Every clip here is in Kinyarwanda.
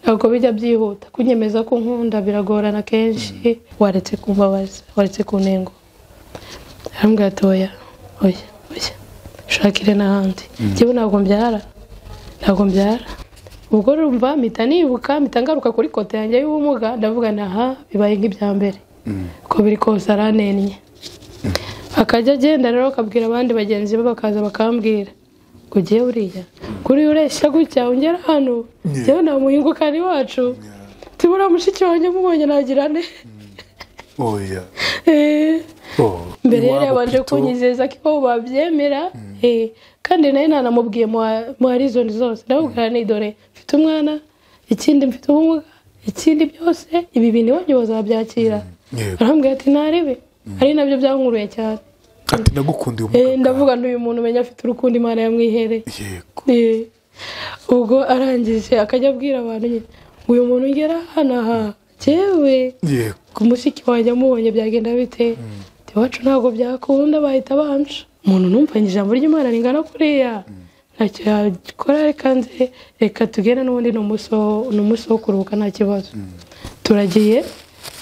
Ntabwo bijya byihuta kunyemeza ko nkunda, biragorana kenshi. Waretse kumbabaza, waretse kuntengo. Arambwira ati oya oya oya, shakire n'ahandi, njyewe ntabwo mbyara, ntabwo mbyara. Ubwo urumva mpita nibuka, mpita ngaruka kuri kote yanjye y'ubumuga, ndavuga nti aha bibaye nk'ibya mbere, uko biri kose aranennye. Akajya agenda rero akabwira abandi bagenzi be, bakaza bakambwira ngo ugiye uriya kuri ureshya gutya ungera hano, njyewe nta muhingukari wacu, tubura mushiki wanjye mubonye nagira ne. Oya. Mbere yari yabanje kunyizeza ko iwabo babyemera, kandi nayo nanamubwiye mu horizon zose, ndamubwira nti dore mfite umwana, ikindi mfite ubumuga, ikindi byose ibi bintu iwanyu bazabyakira. Arambwira ati ntarebe, ari nabyo byankuruye cyane. Ati nagukundiye ubumuga. Ndavuga nti uyu muntu umenya afite urukundo Imana yamwihereye. Yego. Ubwo arangije akajya abwira abantu nyine uyu muntu ngera hano aha jewe. Yego. Ku mushiki wanjye amubonye byagenda bite? Iwacu ntabwo byakunda, bahita banca. Umuntu numvanye ijambo ry'Imana ringana kuriya, ntacyo yakora, reka nze, reka tugende n'ubundi ni umunsi wo kuruhuka nta kibazo. Turagiye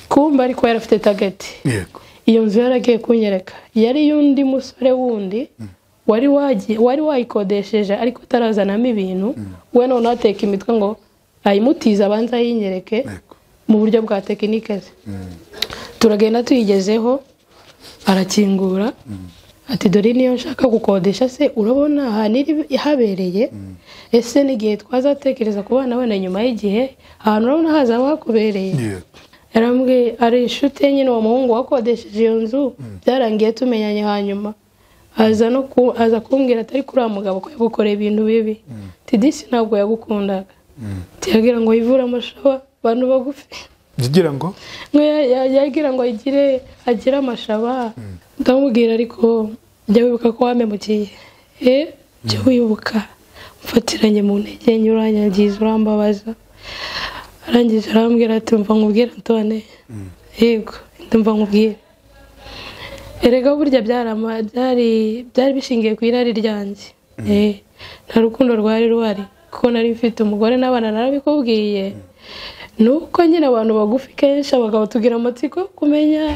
kumba, ariko yari afite target. Yego. Iyo nzu yaragiye kunyereka yari y'undi musore wundi wari wayikodesheje ariko atarazanamo ibintu, we none ateka imitwe ngo ayimutize abanze ayinyereke mu buryo bwa tekinike ze. Turagenda tuyigezeho, arakingura ati dore niyo nshaka gukodesha, se urabona ahantu iri habereye, ese n'igihe twazatekereza ku bana bana nyuma y'igihe, ahantu urabona hazaba hakubereye. Yarambwiye ari inshuti ye nyine, uwo muhungu wakodesheje iyo nzu, byarangiye tumenyanye. Hanyuma aza no aza kumbwira atari kuri uriya mugabo ko yagukoreye ibintu bibi, ati disi ntabwo yagukundaga, yagira ngo yivure amashaba abantu bagufi, yagira ngo yagira ngo agire amashaba. Ndamubwira ariko jya wibuka ko wampemukiye, jya wibuka mfatiranye mu ntege nke, uranyangiza, urambabaza. Arangije arambwira ati mva nkubwire Antoine. Yego, ndumva nkubwire. Erega burya byari bishingiye ku irari ryanjye, nta rukundo rwari ruhari, kuko nari mfite umugore n'abana, narabikubwiye. Nuko nyine abantu bagufi kenshi abagabo tugira amatsiko yo kumenya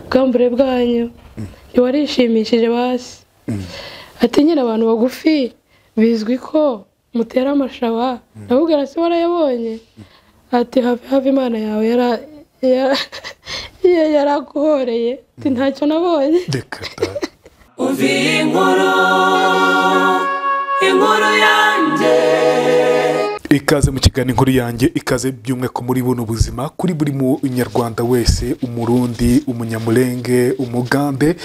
ubwambure bwanyu, ntiwarishimishije basi. Ati nyine abantu bagufi bizwi ko mutera amashaba, ndamubwira se warayabonye? Ati have have, Imana yawe yaraguhoreye, ati ntacyo nabonye. Reka da. Umva iyi nkuru, inkuru yanjye. Ikaze mu kiganiro Inkuru Yanjye, ikaze by'umwihariko muri buno buzima kuri buri munyarwanda wese, umurundi, umunyamulenge, umugande,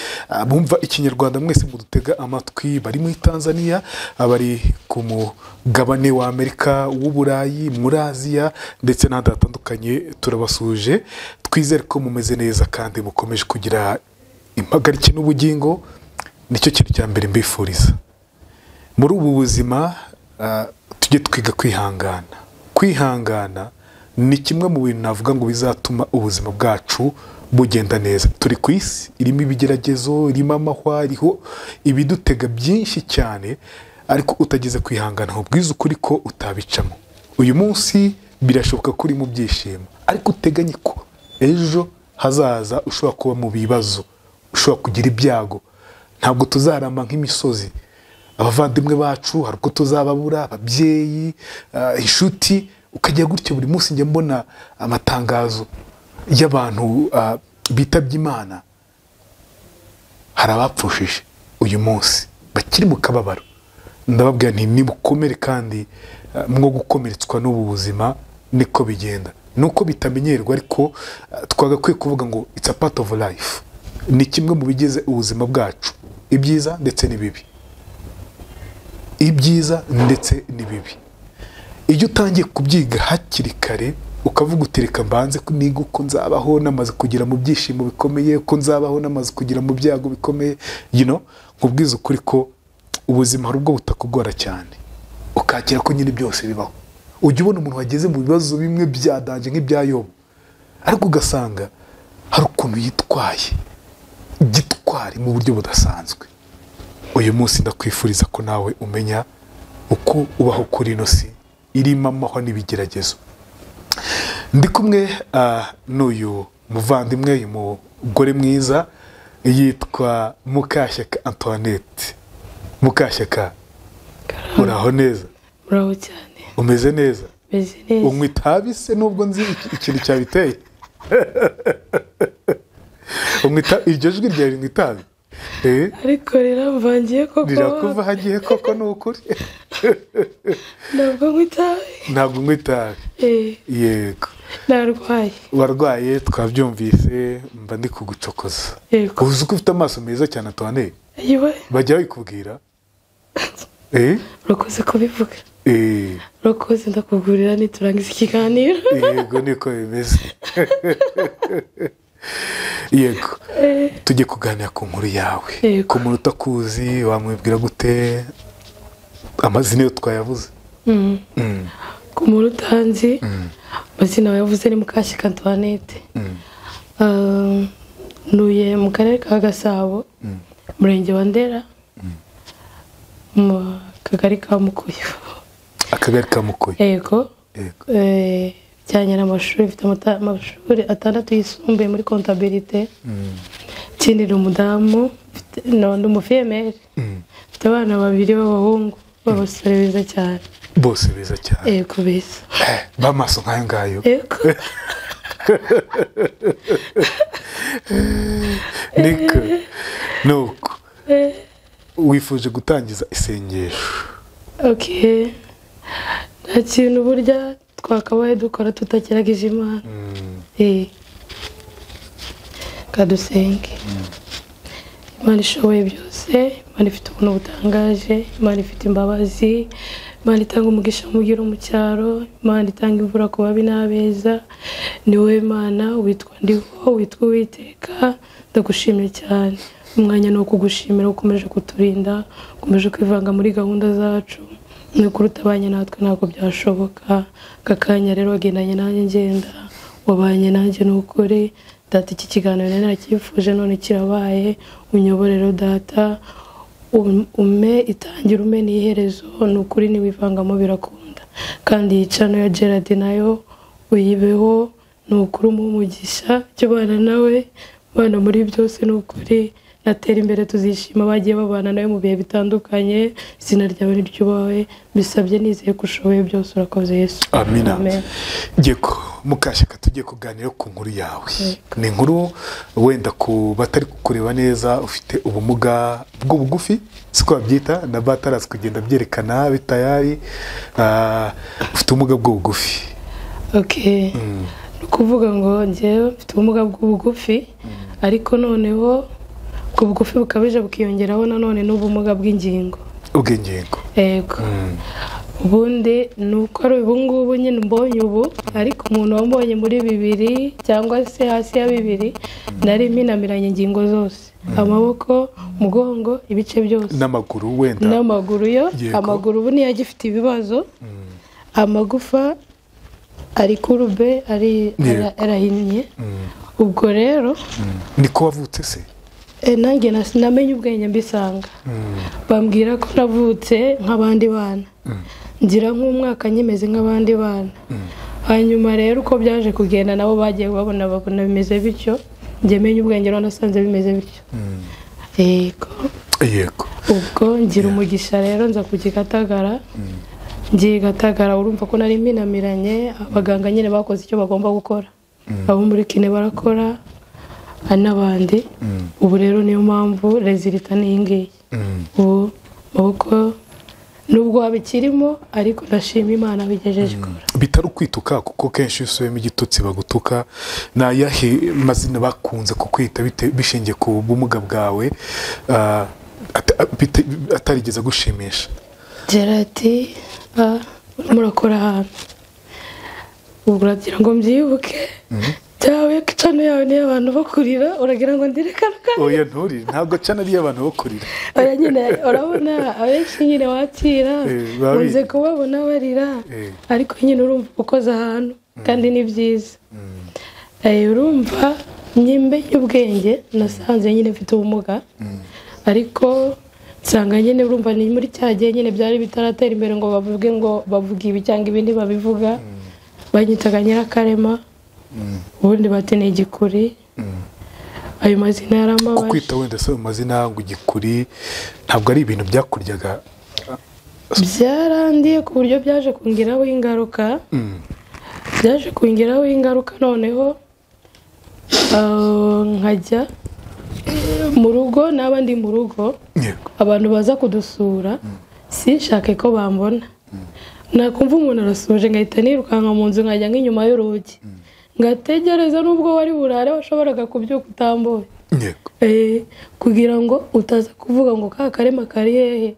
bumva ikinyarwanda mwese mudutega amatwi, bari muri Tanzania, abari ku mugabane wa Amerika, w'Uburayi, muri Aziya ndetse n'ahandi hatandukanye, turabasuje. Twizere ko mumeze neza kandi mukomeje kugira impagarike n'ubugingo, nicyo kintu cya mbere mbifuriza. Muri ubu buzima tujye twiga kwihangana. Kwihangana ni kimwe mu bintu navuga ngo bizatuma ubuzima bwacu bugenda neza. Turi ku isi irimo ibigeragezo, irimo amahwa, iriho ibidutega byinshi cyane, ariko utageze kwihangana nkubwize ukuri ko utabicamo. Uyu munsi birashoboka ko uri mu byishimo, ariko uteganye ko ejo hazaza ushobora kuba mu bibazo, ushobora kugira ibyago. Ntabwo tuzarama nk'imisozi. Abavandimwe bacu hari uko tuzababura, ababyeyi, inshuti, ukajya gutyo. Buri munsi njya mbona amatangazo y'abantu bitabye Imana. Hari abapfushije uyu munsi bakiri mu kababaro. Ndababwira nti nimukomere, kandi mwo gukomeretswa n'ubu buzima niko bigenda, nuko bitamenyerwa, ariko twagakwiye kuvuga ngo it's a part of life, ni kimwe mu bigize ubuzima bwacu, ibyiza ndetse n'ibibi, ibyiza ndetse n'ibibi. Iyo utangiye kubyiga hakiri kare, ukavuga uti reka mbanze niga uko nzabaho namaze kugera mu byishimo bikomeye, uko nzabaho namaze kugera mu byago bikomeye, nkubwize ukuri ko ubuzima hari ubwo butakugora cyane, ukakira ko nyine byose bibaho. Ujya ubona umuntu wageze mu bibazo bimwe bya danger nk'ibya Yobu, ariko ugasanga hari ukuntu yitwaye gitwari mu buryo budasanzwe. Uyu munsi ndakwifuriza ko nawe umenya uko ubaho kuri ino si irimo amahwa n'ibigeragezo. Ndi kumwe n'uyu muvandimwe, uyu mugore mwiza yitwa Mukashyaka Antoinette. Mukashyaka, uraho neza? Muraho cyane. Umeze neza? Meze neza. Unywa itabi se nubwo nzi ikintu cyabiteye? Iryo jwi ryawe rinywa itabi? Ariko riramvangiye koko. Rirakuva hagiye koko, ni ukuri. Ntabwo nywa itabi. Ntabwo unywa itabi. Yego. Narwaye. Warwaye twabyumvise, mba ndi kugucokoza. Uzi ko ufite amaso meza cyane Antoinette? Bajya babikubwira? Urakoze kubivuga. Urakoze, ndakugurira niturangiza ikiganiro. Yego, niko bimeze. Yego, tujye kuganira ku nkuru yawe. Ku muntu utakuzi wamwibwira gute? Amazina yo twayavuze. Ku muntu utanzi, amazina wayavuze ni Mukashyaka Antoinette. Ntuye mu karere ka Gasabo, umurenge wa Ndera, mu kagari ka Mukuyu. Akagari ka Mukuyu. Yego. Bijyanye n'amashuri, mfite amashuri 6 yisumbuye muri comptabilité. Ikindi ni umudamu, ndi umufiyemeri. Mfite abana 2 b'abahungu b'abasore beza cyane. Bose beza cyane. Yego, beza. B'amaso nk'ayo ngayo. Yego. Niko. Nuko wifuje gutangiza isengesho. Okay. Nta kintu burya twakabaye dukora tutakiragije Imana. Kadusenge. Imana ishoboye byose, Imana ifite ubuntu butangaje, Imana ifite imbabazi, Imana itanga umugisha mu mu cyaro, Imana itanga imvura ku babi n'abeza. Ni wowe Imana witwa Ndiho, witwa Uwiteka, ndagushimye cyane. Umwanya ni ukugushimira, ukomeje kuturinda, ukomeje kwivanga muri gahunda zacu. Nukuri utabanye natwe ntabwo byashoboka. Aka kanya rero wagendanye nanjye ngenda, wabanye nanjye nukuri. Data, iki kiganiro nari narakifuje none kirabaye. Unyoborero data, ume itangira ume n'iherezo, nukuri niwivangamo birakunda. Kandi iyi channel ya Gerard nayo uyibeho, nukuri umuhe umugisha, jya ubana nawe, ubana muri byose nukuri. Natera imbere tuzishima, bagiye babana nawe mu bihe bitandukanye. Izina ryawe niryubahwe, mbisabye nizeye ko ushoboye byose, urakoze Yesu. Amina. Yego, Mukashyaka, tugiye kuganira ku nkuru yawe. Ni inkuru wenda ku batari kukureba neza, ufite ubumuga bw'ubugufi, siko babyita, na batarazi kugenda byerekana bitayari. Ufite ubumuga bw'ubugufi. Okay. Ni ukuvuga ngo njyewe mfite ubumuga bw'ubugufi, ariko noneho ubugufi bukabije bukiyongeraho nanone n'ubumuga bw'ingingo. Ubw'ingingo. Yego. Ubundi ni uko ari ubu ngubu nyine mbonye ubu, ariko umuntu wambonye muri 2 cyangwa se hasi ya 2 nari mpinamiranye ingingo zose, amaboko, umugongo, ibice byose. N'amaguru wenda. N'amaguru yo, amaguru ubu niyo agifite ibibazo. Amagufa ari kurube, ari arahinnye. Ubwo rero niko wavutse se? Nanjye namenye ubwenge mbisanga. Bambwira ko navutse nk'abandi bana. Ngira nk'umwaka nyimeze nk'abandi bana. Hanyuma rero uko byaje kugenda nabo bagiye babona bimeze bityo, njye menye ubwenge rero nasanze bimeze bityo. Yego. Yego. Ubwo ngira umugisha rero nza kugikatagara. Ngiye Gatagara, urumva ko nari mpinamiranye, abaganga nyine bakoze icyo bagomba gukora. Abo muri kine barakora n'abandi. Ubu rero niyo mpamvu resulta ni iyi ngiyi. Ubu maboko nubwo abikirimo, ariko ndashima Imana bigejeje kure. Bitari kwituka kuko kenshi usubiyemo igitutsi bagutuka. Na yahe mazina bakunze kukwita bishingiye ku bumuga bwawe atarigeze gushimisha? Gerard, murakora ahantu ubwo uragira ngo mbyibuke cyawe cano yawe niyo abantu bakurira, uragira ngo ndireka rukana? Oya nturire, ntabwo cano ari abantu bakurira. Oya nyine urabona abenshi nyine wakira unze kubabona barira, ariko nyine urumva ukoze ahantu kandi ni byiza. Urumva nyimbe y'ubwenge nasanze nyine mfite ubumuga, ariko nsanga nyine urumva ni muri cya gihe nyine byari bitaratera imbere ngo bavuge ngo bavuga ibi cyangwa ibindi babivuga. Banyitaga Nyirakarema, ubundi bati ni Igikuri. Ayo mazina yarambabaje. Kukwita wenda se amazina ngo Igikuri ntabwo ari ibintu byakuryaga? Byarandiye ku buryo byaje kungiraho ingaruka. Byaje kungiraho ingaruka noneho nkajya mu rugo n'abandi mu rugo, abantu baza kudusura sinshake ko bambona. Nakumva umuntu arasuje ngahita nirukanka mu nzu nkajya nk'inyuma y'urugi, ngategereza nubwo wari burare washoboraga kubyuka utambuye, kugira ngo utaza kuvuga ngo ka Karema kari hehe.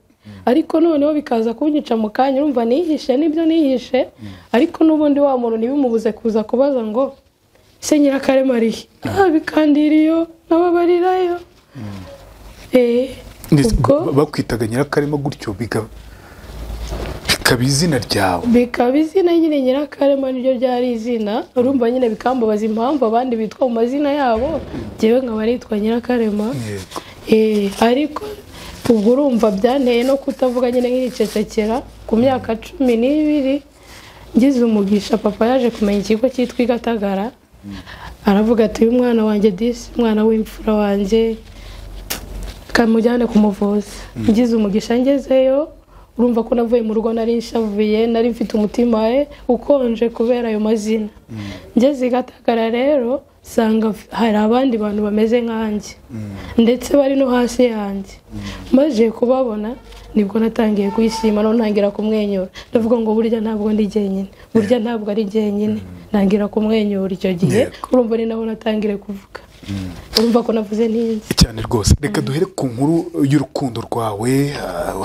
Ariko noneho bikaza kunyica mu kanya, urumva nihishe nibyo nihishe, ariko n'ubundi wa muntu ntibimubuze kuza kubaza ngo se Nyirakarema ari he? Bikandiriyo nababarirayo. Ubwo bakwitaga Nyirakarema gutyo bikaba izina ryawe? Bikaba izina nyine, Nyirakarema niryo ryari izina. Urumva nyine bikambabaza impamvu abandi bitwa mu mazina yabo, njyewe nkaba nitwa Nyirakarema. Ariko ubwo urumva byanteye no kutavuga nyine nk'icecekera. Ku myaka 12 ngize umugisha, papa yaje kumenya ikigo cyitwa Igatagara, aravuga ati uyu mwana wanjye disi, umwana w'imfura wanjye, kamujyane kumuvuza. Ngize umugisha ngezeyo, urumva ko navuye mu rugo nari nshavuye, nari mfite umutima ukonje kubera ayo mazina. Ngeze Igatagara rero sanga hari abandi bantu bameze nkanjye, ndetse bari no hasi yanjye. Maze kubabona nibwo natangiye kwishima, no ntangira kumwenyura. Ndavuga ngo burya ntabwo ndi jyenyine, burya ntabwo ari jyenyine. Ntangira kumwenyura icyo gihe, urumva ni naho natangire kuvuga. Urumva ko navuze ntinze cyane rwose. Reka duhere ku nkuru y'urukundo rwawe.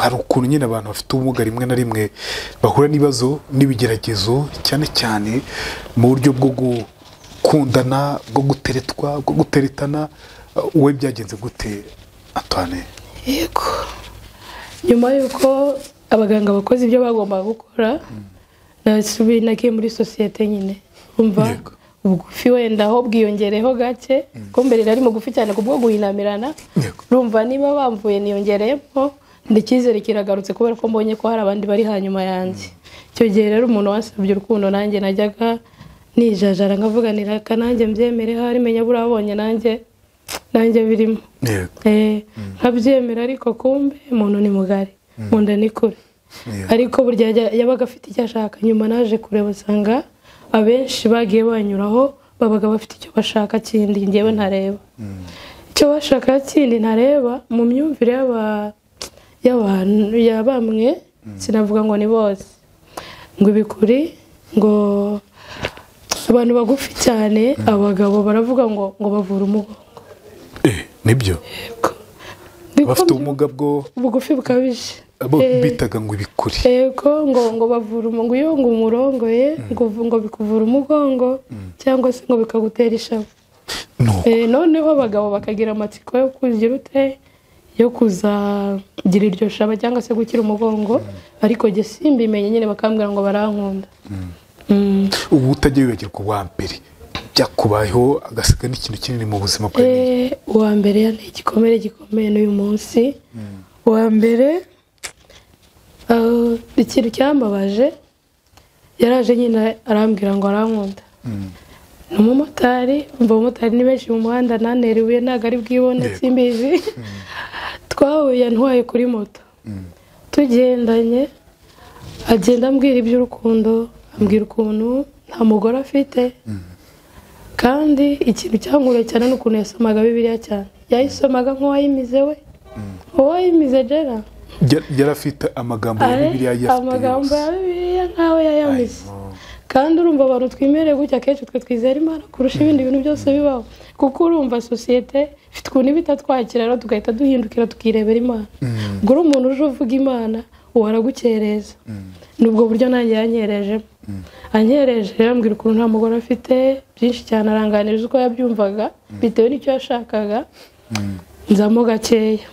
Hari ukuntu nyine abantu bafite ubumuga rimwe na rimwe bahura n'ibibazo n'ibigeragezo, cyane cyane mu buryo bwo gukundana, bwo guteretwa, bwo guteretana. Wowe byagenze gute Antoine? Yego, nyuma y'uko abaganga bakoze ibyo bagombaga gukora, nasubiye nagiye muri sosiyete nyine. Umva ubugufi wenda aho bwiyongereho gake, ko mbere nari mugufi cyane kubwo guhinamirana. Urumva niba bamvuye niyongereyemo, ndikizere kiragarutse kubera ko mbonye ko hari abandi bari hanyuma yanjye. Icyo gihe rero umuntu wasabye urukundo nanjye najyaga nijajara nkavuganira kananjye mbyemere, hari menya burabonye nanjye birimo. Nkabyemera, ariko kumbe umuntu ni mugari, munda ni kure. Ariko burya yabaga afite icyo ashaka. Nyuma naje kureba usanga abenshi bagiye banyuraho babaga bafite icyo bashaka kindi ngewe ntareba. Icyo bashaka kindi ntareba mu myumvire y'abantu ya bamwe, sinavuga ngo ni bose, ngo ibikuri, ngo abantu bagufi cyane abagabo baravuga ngo bavura umugongo. Nibyo? Bafite ubumuga bwo bugufi bukabije, abo bitaga ngo ibikuri. Yego, ngo bavura umugongo, iyo ngo umurongoye ngo bikuvura umugongo cyangwa se ngo bikagutera ishavu. Noneho abagabo bakagira amatsiko yo kugira ute, yo kuzagira iryo shaba cyangwa se gukira umugongo, ariko jye simbimenye nyine, bakambwira ngo barankunda. Ubu utagiye wibagirwa uwa mbere byakubayeho agasiga n'ikintu kinini mu buzima bwawe? Uwa mbere ni igikomere gikomeye n'uyu munsi. Uwa mbere ikintu cyambabaje, yaraje nyine arambwira ngo arankunda. Ni umumotari, umva abamotari ni benshi mu muhanda, naneriwe ntabwo ari bwibone simbizi. Twahuye antwaye kuri moto, tugendanye agenda ambwira iby'urukundo, ambwira ukuntu nta mugore afite. Kandi ikintu cyankuruye cyane ni ukuntu yasomaga Bibiliya cyane, yayisomaga nk'uwayimize we, uwayimize jera. Yari afite amagambo ya Bibiliya, amagambo ya Bibiliya nkaho yayamize. Kandi urumva abantu twimereye gutya akenshi twe twizera Imana kurusha ibindi bintu byose bibaho, kuko urumva sosiyete ifite ukuntu iba itatwakira, rero tugahita duhindukira tukirebera Imana. Ubwo uri umuntu uje uvuga Imana, uwo aragukereza. Nubwo buryo nanjye yanyereje, anyereje rero ambwira ukuntu nta mugore afite, byinshi cyane aranganiriza uko yabyumvaga bitewe n'icyo yashakaga. Nzamo gakeya,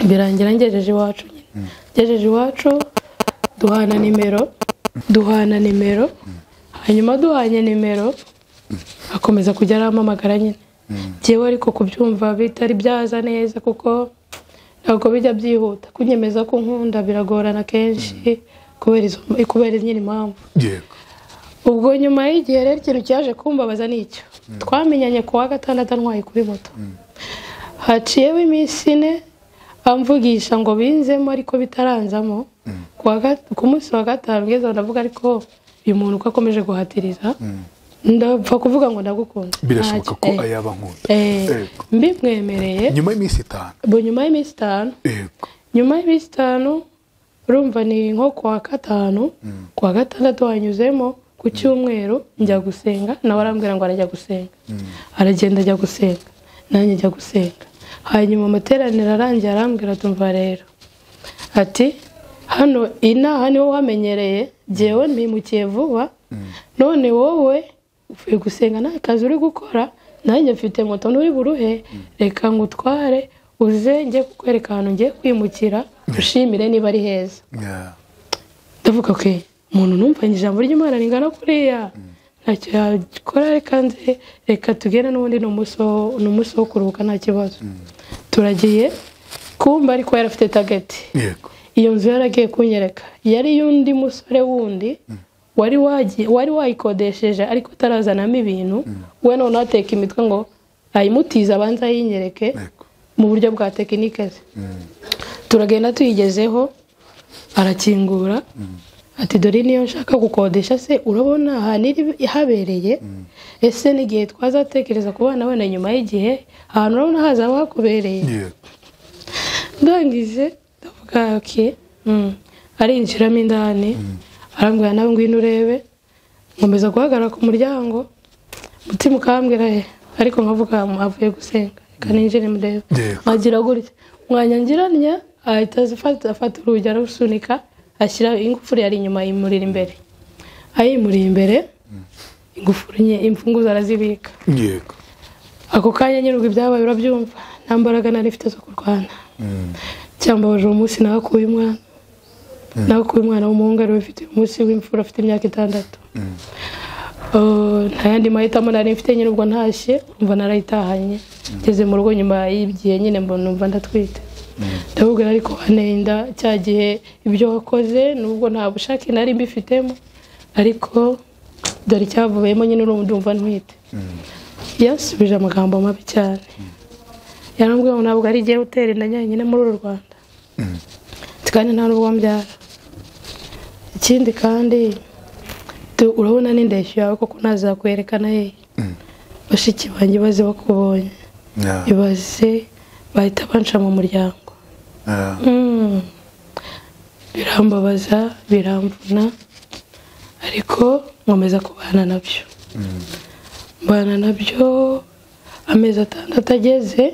birangira ngejeje iwacu nyine. Ngejeje iwacu duhana nimero, hanyuma duhanye nimero akomeza kujya arampamagara nyine. Jyewe ariko kubyumva bitari byaza neza, kuko ntabwo bijya byihuta kunyemeza ko nkunda, biragorana kenshi kubera nyine impamvu. Ubwo nyuma y'igihe rero ikintu cyaje kumbabaza nicyo twamenyanye ku wa gatandatu antwaye kuri moto, haciyeho iminsi 4 amvugisha ngo binzemo ariko bitaranzamo. Ku munsi wa gatanu ngeze ndavuga ariko uyu muntu uko akomeje guhatiriza ndapfa kuvuga ngo ndagukunda, birashoboka ko ayaba nkunda, mbimwemereye nyuma y'iminsi 5. Nyuma y'iminsi 5, nyuma y'iminsi 5 urumva ni nko ku wa gatanu, ku wa gatandatu wanyuzemo ku cyumweru njya gusenga, nawe arambwira ngo arajya gusenga, aragenda ajya gusenga, nanjye njya gusenga. Hanyuma amateraniro arangiye arambwira tumva rero ati hano inaha niho wamenyereye, jyewe mpimukiye vuba, none wowe uvuye gusenga nta kazi uri gukora, nanjye mfite moto nturi buruhe, reka ngutware uze njye kukwereka ahantu ngiye kwimukira ushimire niba ari heza. Ndavuga ko umuntu numvanye ijambo ry'Imana ringana kuriya ntacyo yakora, reka nze reka tugende n'ubundi ni umunsi wo kuruhuka nta kibazo. Turagiye kumba ariko yari afite target. Iyo nzu yaragiye kunyereka yari y'undi musore wundi wari wayikodesheje ariko atarazanamo ibintu, we none ateka imitwe ngo ayimutize abanza ayinyereke mu buryo bwa tekinike ze. Turagenda tuyigezeho arakingura ati dore niyo nshaka gukodesha se urabona ahantu habereye, ese n'igihe twazatekereza ku bana wenda nyuma y'igihe ahantu urabona hazaba hakubereye. Ndangije ndavuga okay, arinjiramo indani arambwira nawe ngwino urebe, nkomeza guhagarara ku muryango umutima ukambwira ariko nkavuga avuye gusenga reka ninjire murebe, nkagira gutya umwanya ngiranya ahita afata urugi arusunika ashyira ingufuri yari inyuma ayimurira imbere, ayimuriye imbere ingufuri nye imfunguzo arazibika. Yego. Ako kanya nyine ubwo ibyabaye urabyumva, nta mbaraga nari mfite zo kurwana. Cyambabaje uwo munsi nahakuye umwana, nahakuye umwana w'umuhungu ari ufite umunsi w'imfura afite imyaka 6. Nta yandi mahitamo nari mfite nyine ubwo ntashye umva narayitahanye, ngeze mu rugo nyuma y'igihe nyine mbona numva ndatwite. Ndabubwira ariko anenda cya gihe ibyo wakoze nubwo nta bushake nari mbifitemo ariko dore icyavuyemo nyine urumva ntwite. Yasubije amagambo mabi cyane, yarambwiye ngo ntabwo ari igihe utera inda nyine muri uru Rwanda, kandi nta n'ubwo mbyara. Ikindi kandi urabona n'indeshyo yawe koko ntazakwerekana hehe, bashiki banjye baze bakubonye ibaze bahita banca mu muryango. Birambabaza biramvuna ariko nkomeza kubana nabyo. Mbana nabyo amezi 6 ageze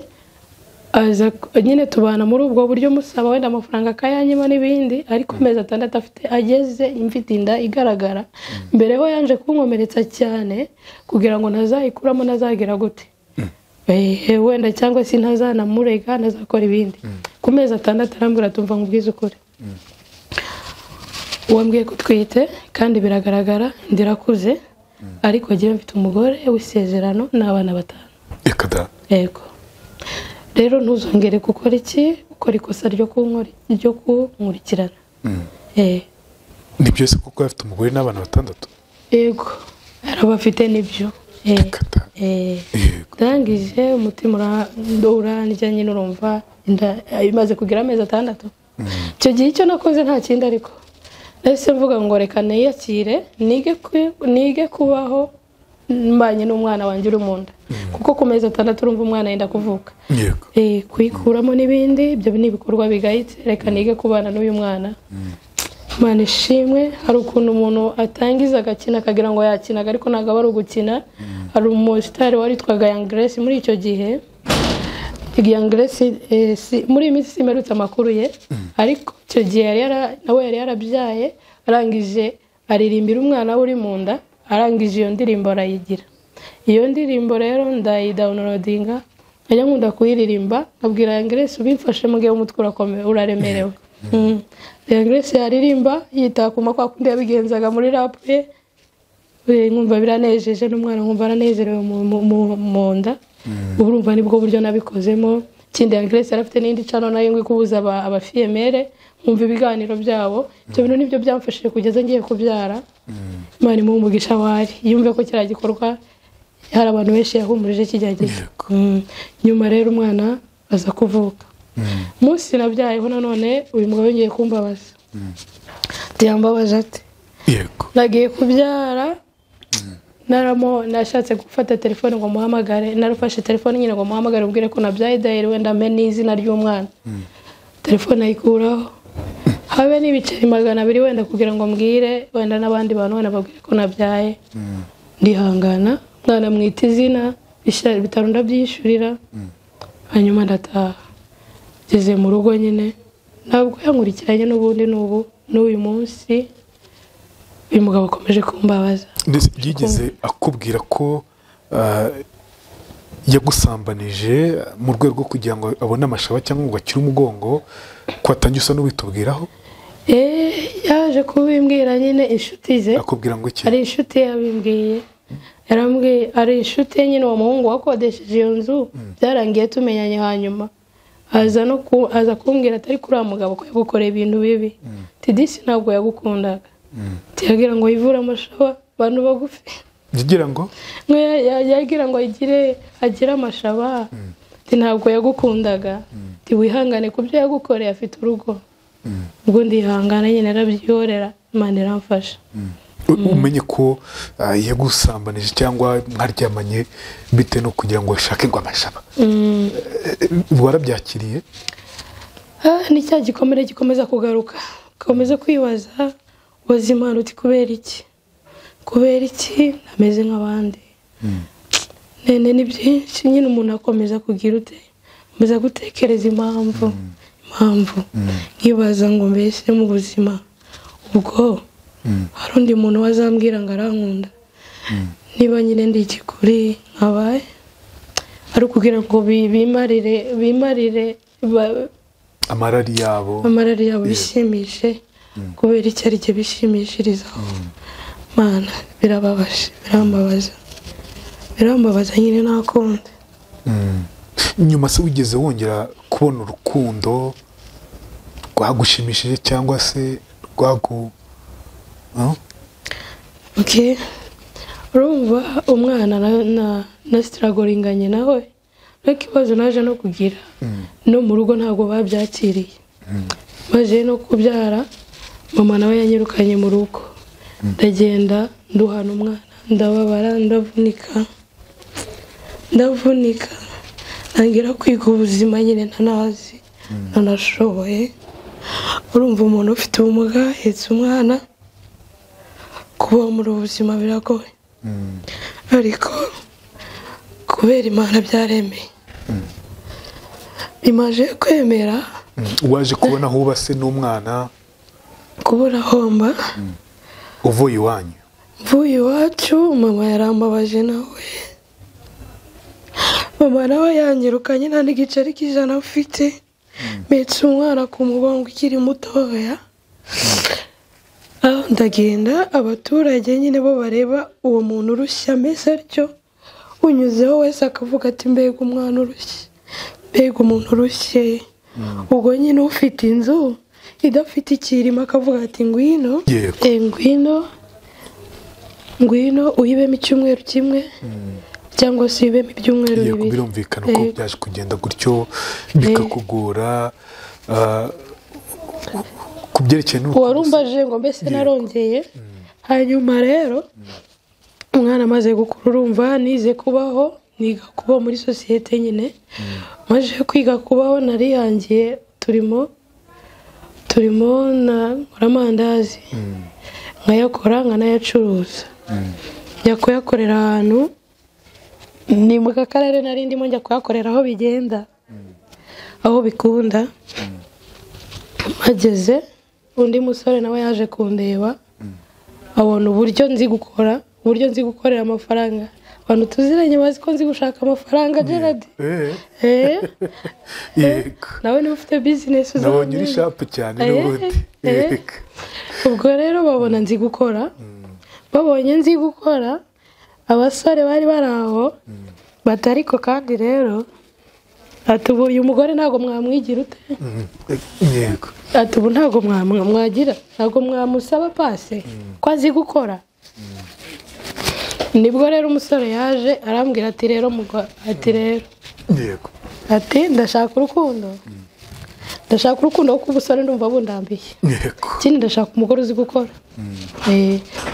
aza nyine tubana muri ubwo buryo musaba wenda amafaranga akayanyima n'ibindi, ariko amezi 6 afite ageze mfite inda igaragara. Mbere ho yanje kunkomeretsa cyane kugira ngo ntazayikuramo ntazagera gute wenda cyangwa se ntazanamurega ntazakora ibindi. Ku mezi 6 arambwira tumva nkubwize ukuri, wambwiye ko twite kandi biragaragara ndirakuze, ariko agiye mfite umugore w'isezerano n'abana 5. Ekada. Yego. Rero ntuzongere gukora iki, ukora ikosa ryo kunkurikirana. Ni byose kuko afite umugore n'abana 6. Yego. Arabafite nibyo. Ndangije umutima urandya nyine urumva inda imaze kugira amezi 6. Icyo gihe icyo nakoze nta kindi ariko nahise mvuga ngo reka niyakire nige kubaho mbanye n'umwana wanjye uri mu nda, kuko ku mezi 6 urumva umwana yenda kuvuka. Kuyikuramo n'ibindi ibyo ni ibikorwa bigayitse, reka nige kubana n'uyu mwana. Imana ishimwe, hari ukuntu umuntu atangiza agakina akagira ngo yakinaga ariko ntabwo aba ari ugukina. Hari umusitari waritwaga Young Grace muri icyo gihe. Young Grace muri iyi minsi simerutse amakuru ye, ariko icyo gihe nawe yari yarabyaye, arangije aririmbira umwana we uri mu nda, arangije iyo ndirimbo arayigira. Iyo ndirimbo rero ndayidawunirodinga, nkajya nkunda kuyiririmba nkabwira Young Grace ubimfashe mu gihe umutwe uraremerewe. Young Grace yaririmba yitakuma kwa kundi yabigenzaga muri rap ye, nkumva biranejeje n'umwana nkumva aranezerewe mu nda. Ubu urumva nibwo buryo nabikozemo. Ikindi Young Grace yari afite n'indi channel nayo ngo ikubuza abafiyemere, nkumva ibiganiro byabo. Ibyo bintu nibyo byamfashije kugeza ngiye kubyara. Imana imuhe umugisha wari yumve ko kiriya gikorwa hari abantu benshi yahumurije kijya gihe. Nyuma rero umwana aza kuvuka. Umunsi nabyayeho nanone uyu mugabo yongeye kumbabaza. Yambabaje ati yego nagiye kubyara naramo nashatse gufata telefone ngo muhamagare, narufashe telefone nyine ngo muhamagare ubwire ko nabyaye dayeri wenda mpe n'izina ry'umwana. Telefone ayikuraho habe n'ibiceri 200 wenda kugira ngo mbwire wenda n'abandi bantu wenda babwire ko nabyaye. Ndihangana mwana mwita izina bitaro ndabyishyurira. Hanyuma ndataha ngeze mu rugo nyine ntabwo yankurikiranye n'ubundi n'ubu n'uyu munsi uyu mugabo akomeje kumbabaza. Ndetse byigeze akubwira ko yagusambanije mu rwego rwo kugira ngo abone amashaba cyangwa ngo akire umugongo, ko atangiye usa n'uwitubwiraho? Yaje kubimbwira nyine inshuti ze. Akubwira ngo iki? Ari inshuti yabimbwiye. Yarambwiye ari inshuti nyine uwo muhungu wakodesheje iyo nzu byarangiye tumenyanye, hanyuma aza no aza kumbwira atari kuri uwo mugabo ko yagukoreye ibintu bibi. Tidisi ntabwo yagukundaga. Tiyagira ngo yivure amashaba abantu bagufi. Yagira ngo yagira ngo agire amashaba. Ti ntabwo yagukundaga. Ti wihangane ku byo yagukoreye afite urugo. Ubwo ndihangana nyine narabyihorera, Imana iramfasha. Umenye ko yagusambanije cyangwa mwaryamanye bite no kugira ngo ashake ngo amashaba. Warabyakiriye? Ni cya gikomere gikomeza kugaruka. Komeza kwibaza ubuzima uti kubera iki? Kubera iki ntameze nk'abandi? Nene ni byinshi nyine umuntu akomeza kugira ute? Akomeza gutekereza impamvu. Nkibaza ngo mbese mu buzima ubwo hari undi muntu wazambwira ngo arankunda. Niba nyine ndi ikikuri nkabaye ari kugira ngo bimarire amarari yabo bishimishe, kubera icyo ari cyo bishimishirizaho. Mana birababaje, birambabaza nyine ntakundi. Nyuma se wigeze wongera kubona urukundo rwagushimishije cyangwa se rwagu Okay. Urumva umwana na struggling nawe n'ikibazo naje no kugira no mu rugo ntabwo babyakiriye. Maze no kubyara mama nawe yanyirukanye mu rugo. Ndagenda nduhana umwana ndababara ndavunika ntangira kwiga ubuzima nyine ntanazi ntanashoboye. Urumva umuntu ufite ubumuga ahetse umwana kubaho muri ubu buzima biragoye. Ariko kubera Imana byaremeye bimaje kwemera. Waje kubona aho uba se n'umwana? Kubura homba uvuye iwanyu? Mvuye iwacu mama yarambabaje nawe. Mama nawe yanyirukanye nta n'igiceri cy'ijana mfite. Mpetse umwana ku mugongo ukiri mutoya. Ndagenda abaturage nyine bo bareba uwo muntu urushya ameze atyo, unyuzeho wese akavuga ati mbega umwana urushye, mbega umuntu urushye. Ubwo nyine ufite inzu idafite ikirima akavuga ati ngwino, ngwino uyibemo icyumweru kimwe cyangwa se uyibemo ibyumweru bibiri. Birumvikana ko byaje kugenda gutyo bikakugora kubyerekeye n'urukundo. Warumbaje ngo mbese narongeye. Hanyuma rero umwana amaze gukura urumva nize kubaho, niga kubaho muri sosiyete nyine. Maze kwiga kubaho narihangiye turimo na nkora amandazi nkayakora nkanayacuruza. Njya kuyakorera ahantu ni mu karere nari ndimo, njya kuyakorera aho bigenda aho bikunda. Mageze undi musore nawe yaje kundeba abona uburyo nzi gukora, uburyo nzi gukorera amafaranga. Abantu tuziranye bazi ko nzi gushaka amafaranga Gerard. Nawe niba ufite business uzabonye uri sharp cyane n'ubundi. Ubwo rero babona nzi gukora, babonye nzi gukora, abasore bari bari aho batariko kandi rero Ati ubu uyu mugore ntabwo mwamwigira ute? Yego. Ati ubu ntabwo mwagira, ntabwo mwamusaba pase ko azi gukora. Nibwo rero umusore yaje arambwira ati rero ati rero. Yego. Ati ndashaka urukundo. Ndashaka urukundo kuko ubusore ndumva bundambiye. Yego. Ikindi ndashaka umugore uzi gukora.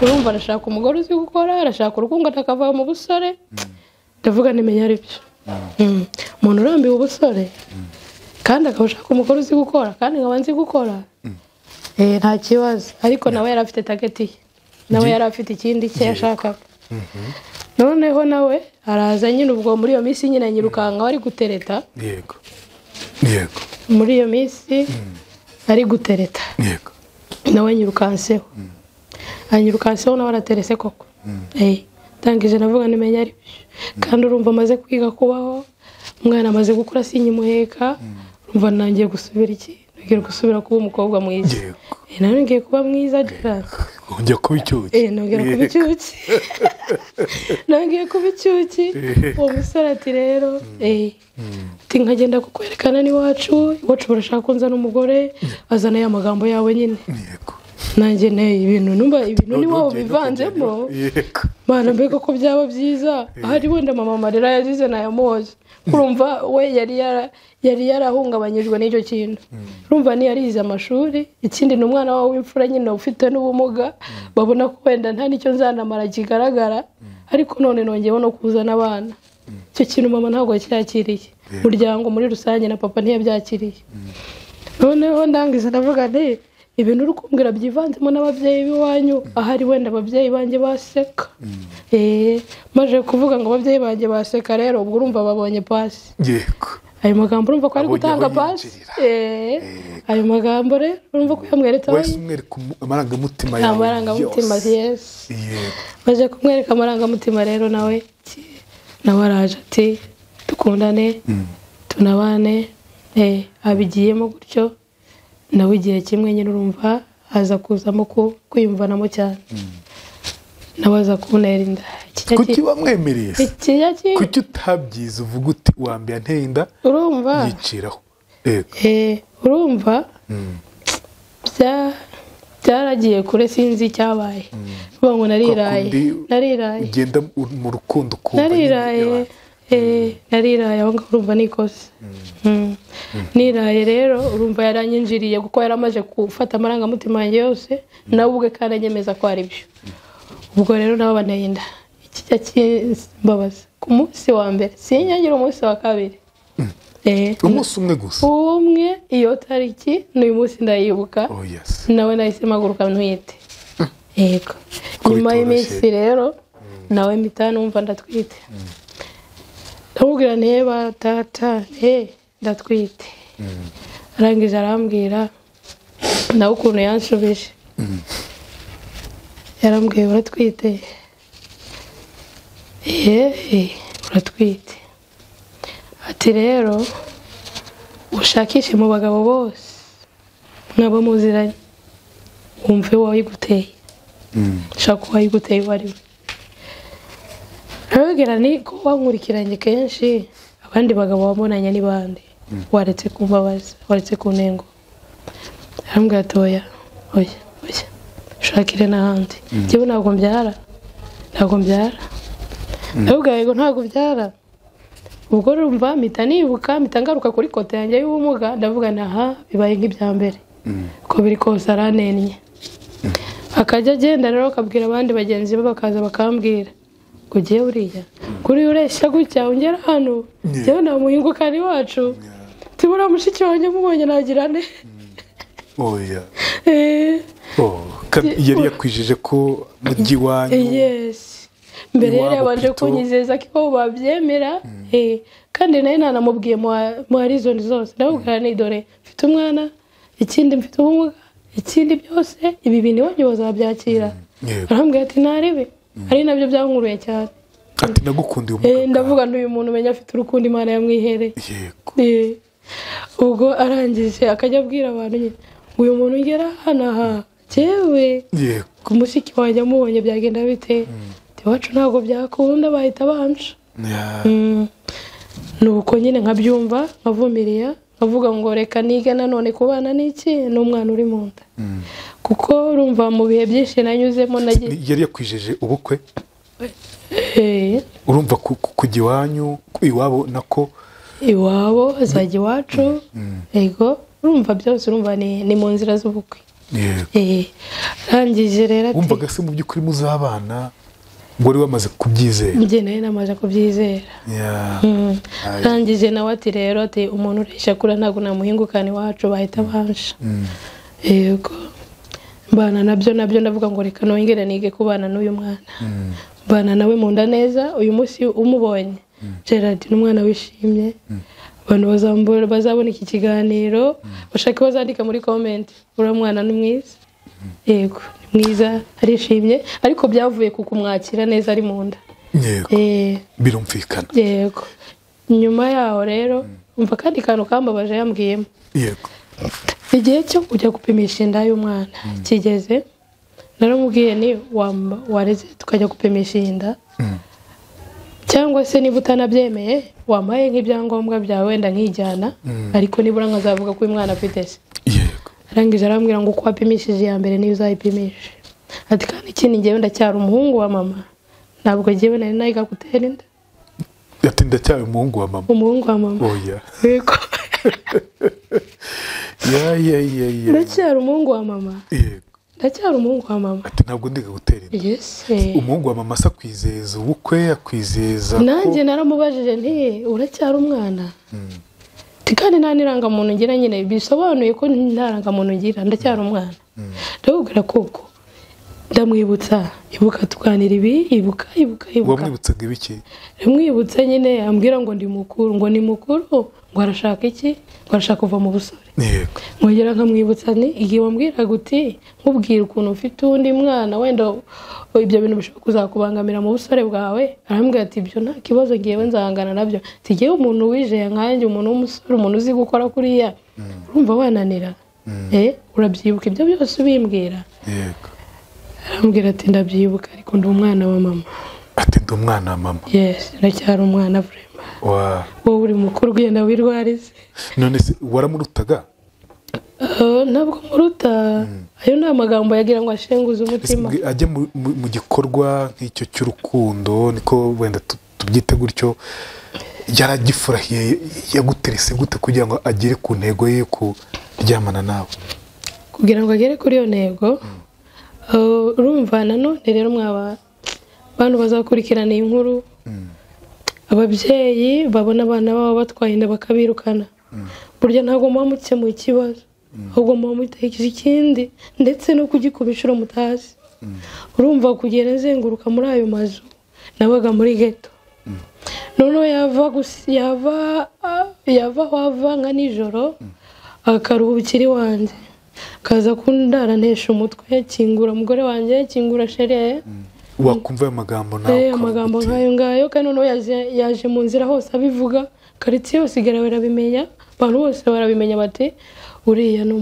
Urumva arashaka umugore uzi gukora, arashaka urukundo atakava mu busore. Ndavuga nimenya ari byo. Umuntu urambiwe ubusore kandi akaba ashaka umugore uzi gukora kandi nkaba nzi gukora, nta kibazo. Ariko nawe yari afite target ye, nawe yari afite ikindi cye yashakaga. Noneho nawe araza nyine ubwo muri iyo minsi nyine nyirukanka wari gutereta. Yego. Yego. Muri iyo minsi ari gutereta. Yego. Nawe nyirukanseho. Anyirukanseho nawe araterese koko. Tangije navuga nimenya ari byo. Kandi urumva amaze kwiga kubaho, umwana amaze gukura sinyimuheka, urumva nangiye gusubira iki? Ngiye gusubira kuba umukobwa mwiza. Yego. Nawe ngiye kuba mwiza dira. Ngiye kuba icyuki. Nongera kuba icyuki. Nongeye kuba icyuki. Uwo musore ati rero, ati nkagenda kukwerekana n'iwacu, iwacu barashaka ko nzana umugore, azana ya magambo yawe nyine. Yego. Nanjye ne ibintu numva ibintu ni wabo bivanzemo. Yego. Mana mbega ko byaba byiza. Ahari wenda mama Marira yazize nayamoze. Urumva we yari yarahungabanyijwe n'icyo kintu. Urumva ni yarize amashuri, ikindi ni umwana wawe w'imfura nyine ufite n'ubumuga, babona ko wenda nta nicyo nzanamara kigaragara, ariko none nongeyeho no kuzana abana. Icyo kintu mama ntabwo yacyakiriye. Umuryango muri rusange na papa ntiyabyakiriye. Noneho ndangiza ndavuga nti ibintu uri kumbwira byivanzemo n'ababyeyi b'iwanyu, ahari wenda ababyeyi banjye baseka. Maje kuvuga ngo ababyeyi banjye baseka rero ubwo urumva babonye pasi. Yego. Ayo magambo urumva ko ari gutanga pasi. Ayo magambo rero urumva ko yamweretse wese umwereka amarangamutima yawe. Amarangamutima, yes. Yego. Maje kumwereka amarangamutima rero nawe araje ati dukundane, tunabane, abigiyemo gutyo. Nawe igihe kimwe nyine urumva aza kuzamo kwiyumvanamo cyane. Nawe aza kuntera inda. Kuki wamwemereye se? Kuki utabyize uvuga uti wambaye anteye inda? Urumva? Yiciraho. Urumva? Byaragiye kure sinzi icyabaye. Uvuga ngo nariraye. Nariraye. Ugenda mu rukundo kumva. Nariraye. Nariraye aho ngaho urumva nikoze. Niraye rero urumva yaranyinjiriye kuko yaramaze gufata amarangamutima yanjye yose, nawe ubwe kandi anyemeza ko ari byo. Ubwo rero nabo banteye inda. Ikijya kimbabaza ku munsi wa mbere sinyagira umunsi wa kabiri. Umunsi umwe gusa. Umwe iyo tariki n'uyu munsi ndayibuka. Oh yes. Nawe nahise mpaguruka ntwite. Yego. Nyuma y'iminsi rero nawe mpita numva ndatwite. Ndamubwira neba tata ndatwite. Arangije arambwira nawe ukuntu yanshubije. Yarambwiye uratwite. Uratwite. Ati rero ushakishe mu bagabo bose mwaba muziranye wumve wayiguteye. Shaka uwayiguteye uwo ari we. Arababwira ni ko wankurikiranye kenshi abandi bagabo wabonanye ni bande, waretse kumbabaza, waretse kunengo. Arambwira ati oya oya oya shakire n'ahandi. Njyewe ntabwo mbyara. Ntabwo mbyara. Ndababwira yego ntabwo mbyara. Ubwo urumva mpita nibuka mpita ngaruka kuri kote yanjye y'ubumuga ndavuga naha bibaye nk'ibya mbere. Ko biri kose aranennye. Akajya agenda rero akabwira abandi bagenzi be bakaza bakambwira ngo ugiye uriya kuri ureshya gutya ungera hano njyewe nta muhingukani wacu tibura mushiki wanjye mubonye nagira ne. Oya. Yari yakwijije ko mujyi wanyu. Yes. Mbere yari yabanje kunyizeza ko babyemera, kandi nayo nanamubwiye mu reason zose. Ndababwira nti dore mfite umwana, ikindi mfite ubumuga, ikindi byose ibi bintu iwanyu bazabyakira. Arambwira ati narebe. Ari nabyo byankuruye cyane. Ati nagukundiye umugabo. Ndavuga nti uyu muntu menya afite urukundo Imana yamwihereye. Yego. Ubwo arangije akajya abwira abantu nyine uyu muntu ngera hano aha jewe. Yego. Ku mushiki wanjye amubonye byagenda bite? Iwacu ntabwo byakunda bahita banca. Nuko nyine nkabyumva nkavumiriya nkavuga ngo reka nige nanone kubana n'iki n'umwana uri mu nda. Kuko urumva mu bihe byinshi nanyuzemo nagiye yari yakwijeje ubukwe. Urumva kujya iwanyu iwabo nako iwabo azajya iwacu. Yego urumva byose urumva ni mu nzira z'ubukwe. Arangije rero ati wumvaga se mu by'ukuri muzabana ngo wari wamaze kubyizera? Njye nawe namaze kubyizera. Arangije nawe ati rero ati umuntu ureshya kura ntabwo namuhingukana iwacu bahita bansha. Yego mbana nabyo ndavuga ngo reka nongere nige kubana n'uyu mwana. Mbana nawe mu nda neza. Uyu munsi umubonye Gerard ni umwana wishimye. Abantu bazabona iki kiganiro bashaka bazandika muri comment uriya mwana ni mwiza. Yego ni mwiza arishimye, ariko byavuye ku kumwakira neza ari mu nda. Yego birumvikana. Yego nyuma yaho rero umva kandi kantu kambabaje yambwiyemo. Yego igihe cyo kujya gupimisha inda y'umwana kigeze, naramubwiye ni wareze tukajya gupimisha inda, cyangwa se niba utanabyemeye wampaye nk'ibyangombwa byawe wenda nkijyana, ariko nibura nkazavuga ko uyu mwana afite se. Yego arangije arambwira ngo uko wapimishije iya mbere niyo uzayipimisha. Ati kandi ikindi njyewe ndacyari umuhungu wa mama, ntabwo njyewe nari nayiga gutera inda. Ati ndacyari umuhungu wa mama. Umuhungu wa mama. Oya. Yego. Ya. Ndacyari umuhungu wa mama. Yego. Ndacyari umuhungu wa mama. Ati ntabwo ndiga gutera inda. Yes. Umuhungu wa mama akwizeza ubukwe, akwizeza. Nanjye naramubajije nti uracyari umwana? Ati kandi nta n'irangamuntu ngira nyine, bisobanuye ko nta rangamuntu ngira, ndacyari umwana. Ndabubwira koko ndamwibutsa, ibuka tuganira ibi, ibuka. Wamwibutsaga ibiki? Ndamwibutsa nyine ambwira ngo ndi mukuru, ngo ni mukuru, ngo arashaka iki? Ngo arashaka kuva mu busore. Yego. Nkongera nkamwibutsa ni igihe wambwiraga uti nkubwira ukuntu ufite undi mwana wenda ibyo bintu bishobora kuzakubangamira mu busore bwawe, arambwira ati ibyo nta kibazo ngiyewe nzahangana nabyo. Ati ngewe umuntu wijeye nkanjye, umuntu w'umusore, umuntu uzi gukora kuriya, urumva wananira. Urabyibuka ibyo byose ubimbwira. Yego. Arambwira ati ndabyibuka ariko ndi umwana wa mama. Ati ndi umwana wa mama. Yes, ndacyari umwana vraiment. Wa wowe uri mukuru ugenda wirwarize. None se waramurutaga? Ntabwo muruta. Ayo ni amagambo yagira ngo ashenguze umutima. Ajye mu gikorwa nk'icyo cy'urukundo niko wenda tubyite gutyo, yaragifurahiye yaguterese gute kugira ngo agere ku ntego ye kuryamana nawe? Kugira ngo agere kuri iyo ntego, urumva nanone rero mwaba bantu bazakurikirana iyi nkuru, ababyeyi babona abana babo batwaye inda bakabirukana, burya ntabwo muba mukemuye ikibazo, ahubwo muba mutekereje ikindi ndetse no kugikuba inshuro mutazi. Urumva kugenda nzenguruka muri ayo mazu, nabaga muri ghetto. Noneho yava aho ava nka nijoro akaruhukira iwanjye, akaza kundara ntesha umutwe, kingura umugore wanjye, kingura shere. Wakumva ayo magambo nawe? Amagambo nk'ayo ngayo, kandi noneho yaje mu nzira hose abivuga, karitsiye yose igera barabimenya, abantu bose barabimenya bati uriya ni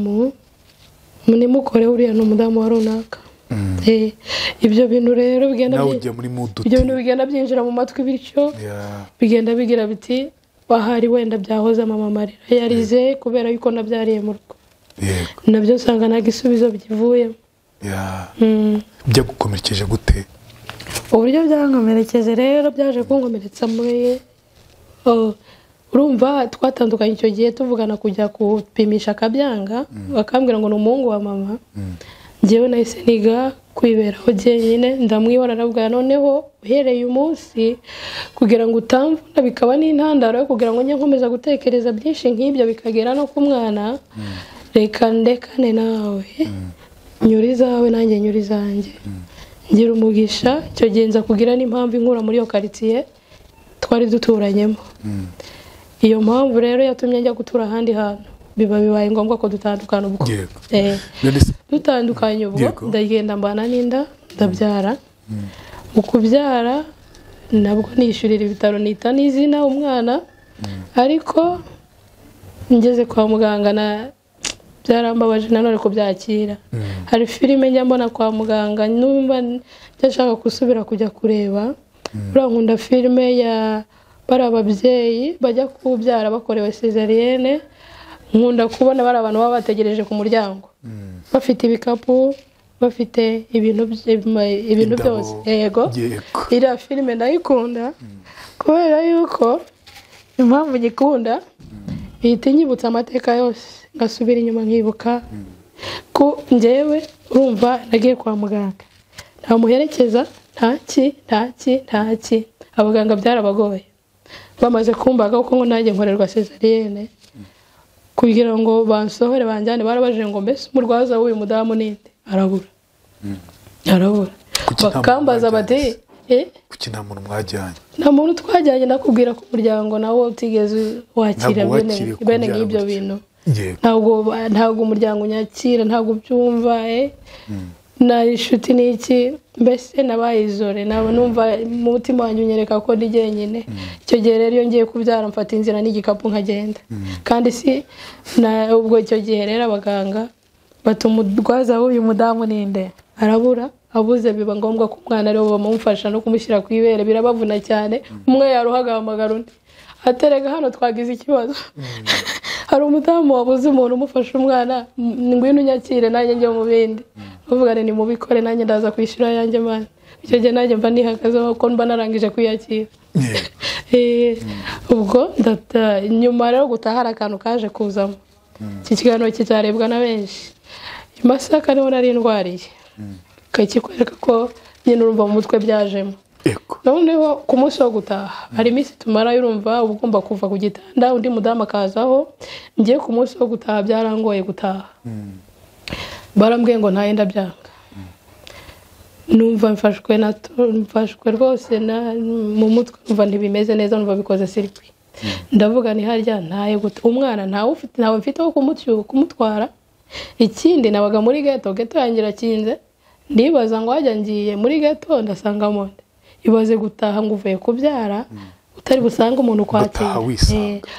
nimukore, uriya ni umudamu wa runaka. Ibyo bintu rero bigenda ibyo bintu bigenda byinjira mu matwi bityo bigenda bigira biti bahari wenda byahoze mama amarira yarize kubera yuko nabyariye mu rugo. Nabyo usanga nta gisubizo bivuyemo. Byagukomerekeje gute? Uburyo byankomerekeje rero byaje kunkomeretsa muri urumva twatandukanye icyo gihe tuvugana kujya gupimisha akabyanga, bakambwira ngo ni umuhungu wa mama. Njyewe nahise niga kwiberaho jyenyine, ndamwibona arabwira noneho uhereye umunsi kugira ngo utamvuna bikaba n'intandaro yo kugira ngo njye nkomeza gutekereza byinshi nk'ibyo bikagera no ku mwana, reka ndekane nawe, nyura izawe nanjye nyura izanjye. Ngira umugisha icyo gihe nza kugira n'impamvu inkura muri iyo karitsiye twari duturanyemo. Iyo mpamvu rero yatumye njya gutura ahandi hantu, biba bibaye ngombwa ko dutandukana ubwo. Dutandukanye ubwo ndagenda mbana n'inda ndabyara. Mu kubyara nabwo nishyurira ibitaro nita n'izina umwana, ariko ngeze kwa muganga na byarambabaje nanone kubyakira. Hari filime njya mbona kwa muganga numva ndashaka gusubira kujya kureba. Uriya nkunda filime ya Bari ababyeyi bajya kubyara bakorewe césarienne, nkunda kubona bari abantu baba bategereje ku muryango bafite ibikapu, bafite ibintu byose. Yego, iriya filime ndayikunda kubera yuko impamvu ngikunda ihita inyibutsa amateka yose, ngasubira inyuma nkibuka ko njyewe urumva nagiye kwa muganga nta muherekeza, ntaki, abaganga byarabagoye bamaze kumbaga kuko ngo nanjye nkorerwa césarienne kugira ngo bansohore banjyane. Barabajije ngo mbese umurwaza w'uyu mudamu ninde? Arabura. Bakambaza bati kuki nta muntu mwajyanye? Nta muntu twajyanye, nakubwira ko umuryango nawo utigeze wakira bene nk'ibyo bintu. Ntabwo umuryango unyakira, ntabwo ubyumva, na inshuti n'iki, mbese nabaye izore, numva mu mutima wanjye unyereka ko ndi jyenyine. Icyo gihe rero iyo ngiye kubyara mfata inzira n'igikapu nkagenda. Kandi si ubwo icyo gihe rero abaganga batuma umurwaza w'uyu mudamu ninde? Arabura. Abuze biba ngombwa ko umwana ariwe bamumufasha no kumushyira ku ibere, birabavuna cyane. Umwe yaruhaga ahamagara undi, aterega hano twagize ikibazo, hari umudamu wabuze umuntu umufasha umwana, ngwino unyakire nanjye njye mu bindi. Uvuga ni mubikore nanjye ndaza kwishyura yanjye mana. Icyo gihe nanjye mba nihagazeho ko mba narangije kwiyakira. Ubwo nyuma rero gutaha hari akantu kaje kuzamo. Iki kiganiro kizarebwa na benshi. I Masaka niho nari ndwariye, kikwereka ko nyine urumva mu mutwe byajemo. Noneho ku munsi wo gutaha hari iminsi tumara, urumva uba ugomba kuva ku gitanda undi mudamu akazaho. Ngiye ku munsi wo gutaha byarangoye gutaha, barambwiye ngo ntayenda byanga. Numva mfashwe rwose mu mutwe, numva ntibimeze neza, numva bikoze sirikwi. Ndavuga ni harya ntaye gute umwana ntawe mfite wo kumutwara. Ikindi nabaga muri ghetto, ghetto yanjye irakinze. Ndibaza ngo wajya ngiye muri ghetto ndasanga monde. Ibaze gutaha ngo uvuye kubyara utari busanga umuntu kwakira.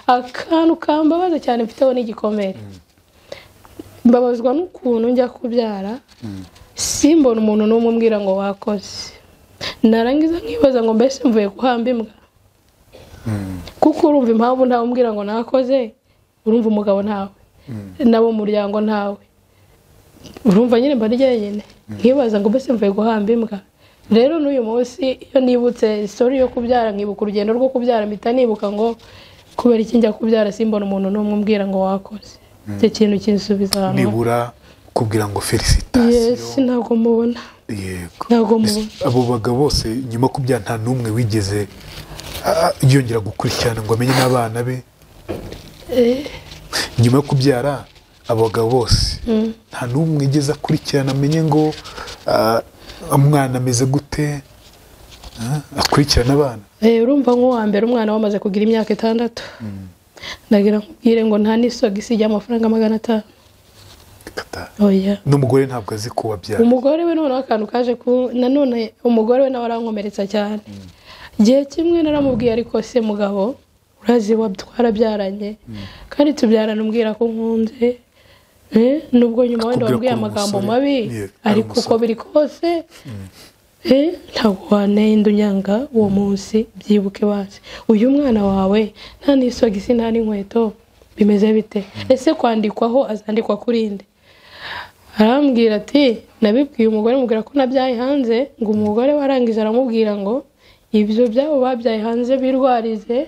Akantu kambabaza cyane mfiteho n'igikomere. Mbabazwa n'ukuntu njya kubyara simbona umuntu n'umwe umbwira ngo wakoze. Narangiza nkibaza ngo mbese mvuye guhamba imbwa. Kuko urumva impamvu ntawe umbwira ngo nakoze, urumva umugabo ntawe, nabo muryango ntawe. Urumva nyine mba njyenyine. Nkibaza ngo mbese mvuye guhamba imbwa. Rero n'uyu munsi iyo nibutse story yo kubyara, nkibuka urugendo rwo kubyara, mpita nibuka ngo kubera iki njya kubyara simbona umuntu n'umwe umbwira ngo wakoze. Icyo kintu kinsubiza ahantu. Nibura kubwira ngo félicitations. Yes, ntabwo mubona. Yego. Ntabwo mubona. Abo bagabo bose nyuma kubyara nta n'umwe wigeze yongera gukurikirana ngo amenye n'abana be. Nyuma yo kubyara abo bagabo bose nta n'umwe wigeze akurikirana amenye ngo umwana ameze gute, akurikirana abana. Urumva nk'uwa mbere umwana wamaze kugira imyaka 6. Ndagira nkubwire ngo nta n'isogisi ry'amafaranga 500. Oya. N'umugore ntabwo azi ko wabyara. Umugore we noneho akantu kaje ku nanone umugore we nawe arankomeretsa cyane. Igihe kimwe naramubwiye ariko se mugabo urazi twarabyaranye kandi tubyarana umbwira ko nkunze, nubwo nyuma wenda wambwiye amagambo mabi ariko uko biri kose ntabwo wanenda unyanga uwo munsi, byibuke basi uyu mwana wawe nta n'isogisi nta n'inkweto bimeze bite? Ese kwandikwaho azandikwa kuri nde? Arambwira ati nabibwiye umugore mubwira ko nabyaye hanze, ngo umugore warangije aramubwira ngo ibyo byabo babyaye hanze birwarize,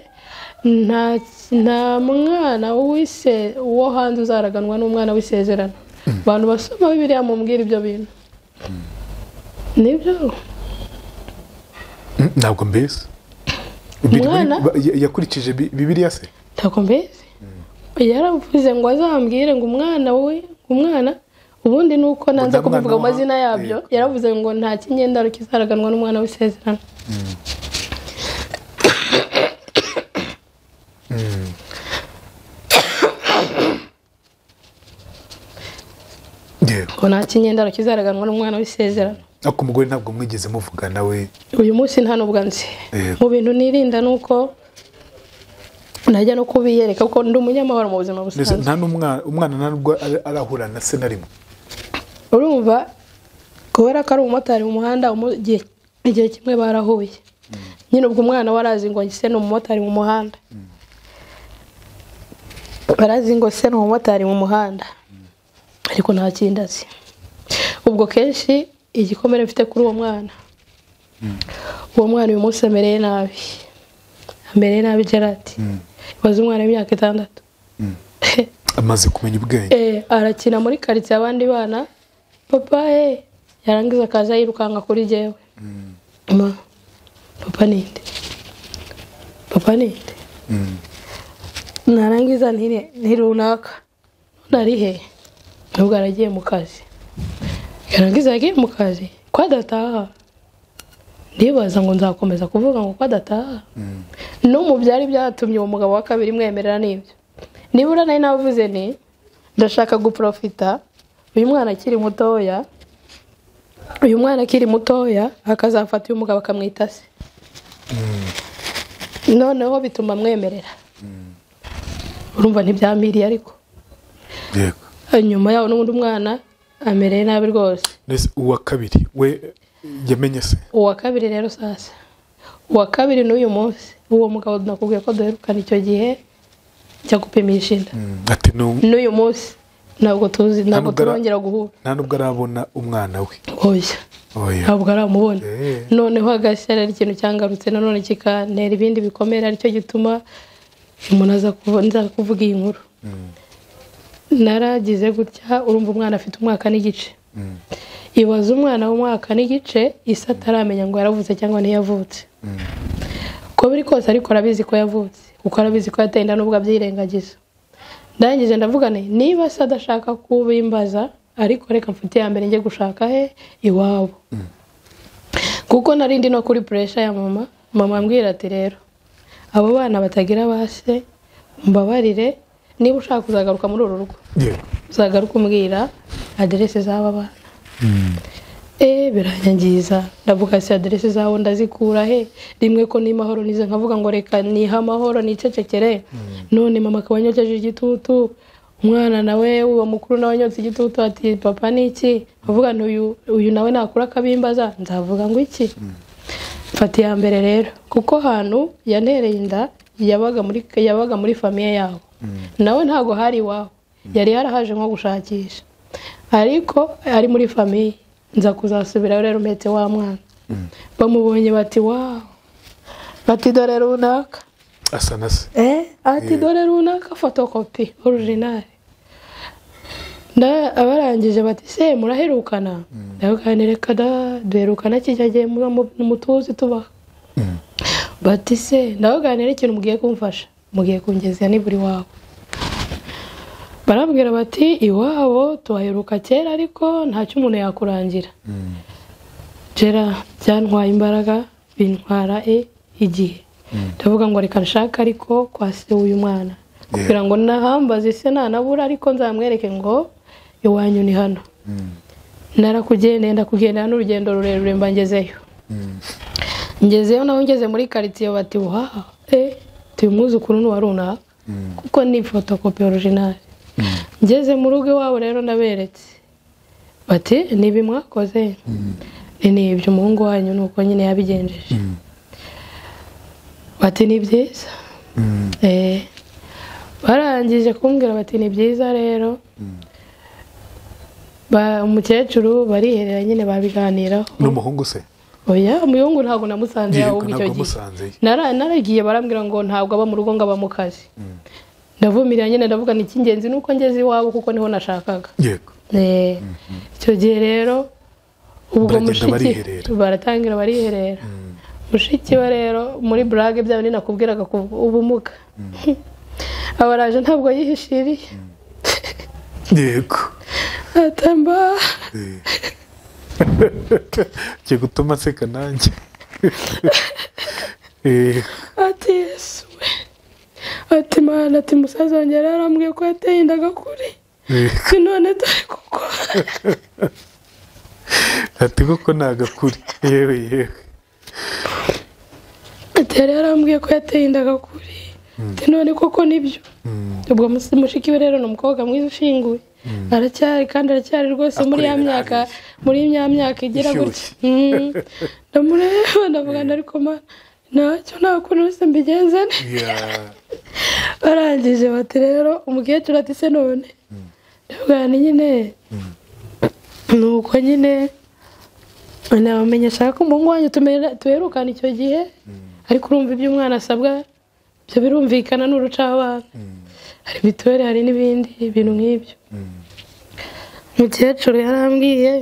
nta mwana wise uwo hanze uzaraganwa n'umwana w'isezerano. Abantu basoma Bibiliya mumbwira ibyo bintu nibyo. Ntabwo mbese yakurikije Bibiliya se? Ntabwo mbese. Yaravuze ngo azambwire ngo umwana we, umwana ubundi nuko nanze kubivuga amazina yabyo, yaravuze ngo nta kinyendaro kizaraganwa n'umwana w'isezerano. Ngo nta kinyendaro kizaraganwa n'umwana w'isezerano. Ariko umugore ntabwo mwigeze muvuga nawe? Uyu munsi nta nubwo nzi. Mu bintu nirinda nuko najya no kubiyereka kuko ndi umunyamahoro mu buzima busanzwe. Nta n'umwana, umwana ntabwo arahura na se na rimwe. Urumva kubera ko ari umumotari mu muhanda, igihe kimwe barahuye. Nyine ubwo umwana warazi ngo se ni umumotari mu muhanda. Barazi ngo se ni umumotari mu muhanda. Ariko nta kindi azi. Ubwo kenshi igikomere mfite kuri uwo mwana. Uwo mwana uyu munsi amereye nabi. Amereye nabi Gerard. Ibaze umwana w'imyaka 6. Amaze kumenya ubwenge. Arakina muri quartier abandi bana. Papa yarangiza akaza yirukanka kuri jewe. Ma papa ninde? Papa ninde? Narangiza nti runaka. Nari he? Nubwo aragiye mu kazi. Yarangiza yagiye mu kazi. Kwa dataha. Ndibaza ngo nzakomeza kuvuga ngo kwa dataha. No mu byari byatumye uwo mugabo wa kabiri mwemerera nibyo. Nibura nari navuze ni ndashaka guprofita uyu mwana akiri mutoya. Uyu mwana akiri mutoya akazafata uyu mugabo akamwita se. Noneho bituma mwemerera. Urumva ntibyamiriye ariko. Yego. Nyuma yaho n'undi mwana amereye nabi rwose. Nese uwa kabiri we yamenye se? Uwa kabiri rero sasa. Uwa kabiri n'uyu munsi uwo mugabo nakubwiye ko duherukana icyo gihe cyo gupimisha inda. Ati n'uyu munsi ntabwo tuzi, ntabwo turongera guhura. Nta nubwo arabona umwana we. Oya. Oya. Ntabwo aramubona. Noneho agashya rero ikintu cyangarutse nanone kikantera ibindi bikomere aricyo gituma umuntu aza kuvuga iyi nkuru. Naragize gutya urumva umwana afite umwaka n'igice. Ibaza umwana w'umwaka n'igice isa ataramenya ngo yaravutse cyangwa ntiyavutse. Ko biri kose ariko arabizi ko yavutse, kuko arabizi ko yateye inda nubwo abyirengagiza. Ndangije ndavuga nti niba se adashaka kubimbaza ariko reka mfite ya mbere njye gushaka he iwabo. Kuko narindi no kuri pressure ya mama, mama ambwira ati rero abo bana batagira base mbabarire niba ushaka kuzagaruka muri uru rugo. Uzagaruka umbwira adresse z'aba bana. Biranyangiza ndavuga se adresse zawo ndazikura he rimwe ko ni mahoro nize nkavuga ngo reka niha amahoro nicecekere. None mama akabanyokeje igitutu umwana nawe uwo mukuru nawe nyotse igitutu ati papa niki avuga ntuyu uyu nawe nakura akabimbaza nzavuga ngo iki. Mfata ya mbere rero kuko hantu yantereye inda yabaga muri famille yabo. Nawe ntago hari iwabo yari yarahaje nko gushakisha ariko ari muri famille. Nza kuzasubira rero mpetse wa mwana. Bamubonye bati wow. Bati dore runaka. Asa na se. Ati dore runaka photocopy original. Nda abarangije bati se muraherukana. Ndavuga reka da duherukana kijya giye mutuzi tuba. Bati se ndavuga ikintu mugiye kumfasha. Mugiye kungeza ni buri wabo. Barambwira bati iwabo tuhaheruka kera ariko ntacyo umuntu yakurangira. Gera byantwaye imbaraga bintwara igihe. Ndavuga ngo reka nshaka ariko kwa se uyu mwana kugira ngo nahambaze se nanabura ariko nzamwereke ngo iwanyu ni hano. Narakugenda ndakugenda n'urugendo rurerure mba ngezeyo. Ngezeyo naho ngeze muri quartier bati wa tuyu mwuzukuru ni wa runaka kuko ni photocopy original. Ngeze mu rugo iwabo rero ndaberetse bati nibi mwakoze ni ibyo umuhungu wanyu nuko nyine yabigenjeje. Bati ni byiza. Barangije kumbwira bati ni byiza rero. Ba umukecuru bariherera nyine babiganiraho. N'umuhungu se? Oya umuhungu ntago namusanze ahubwo icyo gihe. Naragiye barambwira ngo ntabwo aba mu rugo ngo aba mu kazi. Ndavumirira nyine ndavuga ni icy'ingenzi nuko ngeze iwabo kuko niho nashakaga. Yego. Icyo gihe rero ubwo mushiki baratangira bariherera. Mushiki wa rero muri blague bya bindi nakubwiraga ubumuga. Abaraje ntabwo yihishiriye. Yego. Atamba. Cyo gutuma nseka nanjye. Ati Yesu. Ati mana ati musaza wanjye yarambwiye ko yateye inda agakuri. None dore kuko. Ati koko nagakuri. Yewe yewe. Ati yarambwiye ko yateye inda agakuri. Ati none koko nibyo. Ubwo mushiki we rero ni umukobwa mwiza ushinguye. Aracyari kandi aracyari rwose muri ya myaka muri ya myaka igira gutya. Ndamureba ndavuga ariko mana Ntacyo nta kuntu se mbigenze. Barangije bati rero umukecuru ati se none ndabwira nyine nuko nyine nabamenyesha ko umuhungu wanyu tuherukana icyo gihe, ariko urumva ibyo umwana asabwa ibyo birumvikana n'urucabana, hari mituweli hari n'ibindi bintu nk'ibyo. Umukecuru yarambwiye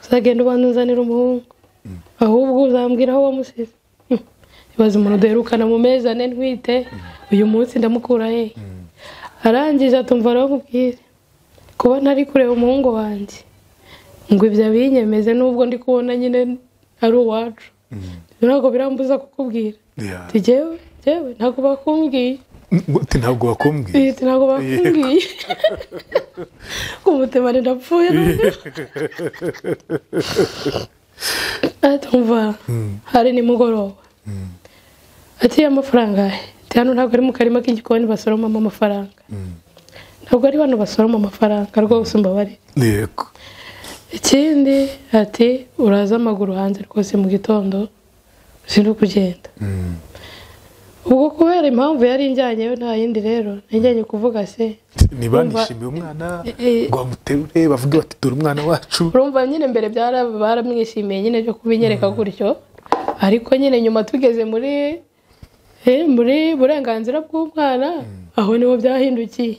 uzagenda ubanzanira umuhungu, ahubwo uzambwira aho wamusize. Ibaze umuntu duherukana mu mezi ane ntwite, uyu munsi ndamukura he? Arangije atumva aramubwira kuba ntari kureba umuhungu wanjye ngo ibyo abinyemeze nubwo ndi kubona nyine ari uwacu, ntabwo birambuza kukubwira. Jewe ntabwo bakumbwiye. Ntabwo bakumbwiye. Ntabwo bakumbwiye. Ku mutima ndapfuye. Atumva hari nimugoroba ati amafaranga hano ntabwo ari mu karima k'igikoni basoromamo amafaranga, ntabwo ari bano basoroma amafaranga rwose umbabarire. Yego. Ikindi ati uraza amaguru hanze rwose mu gitondo uzi kugenda. Ubwo kubera impamvu yari injyanyeyo nta yindi rero najyanye kuvuga se niba nishimiye umwana ngo bamuterure bavuge bati dore umwana wacu. Urumva nyine mbere baramwishimiye nyine byo kubinyereka gutyo, ariko nyine nyuma tugeze muri burenganzira bw'umwana aho niho byahindukiye.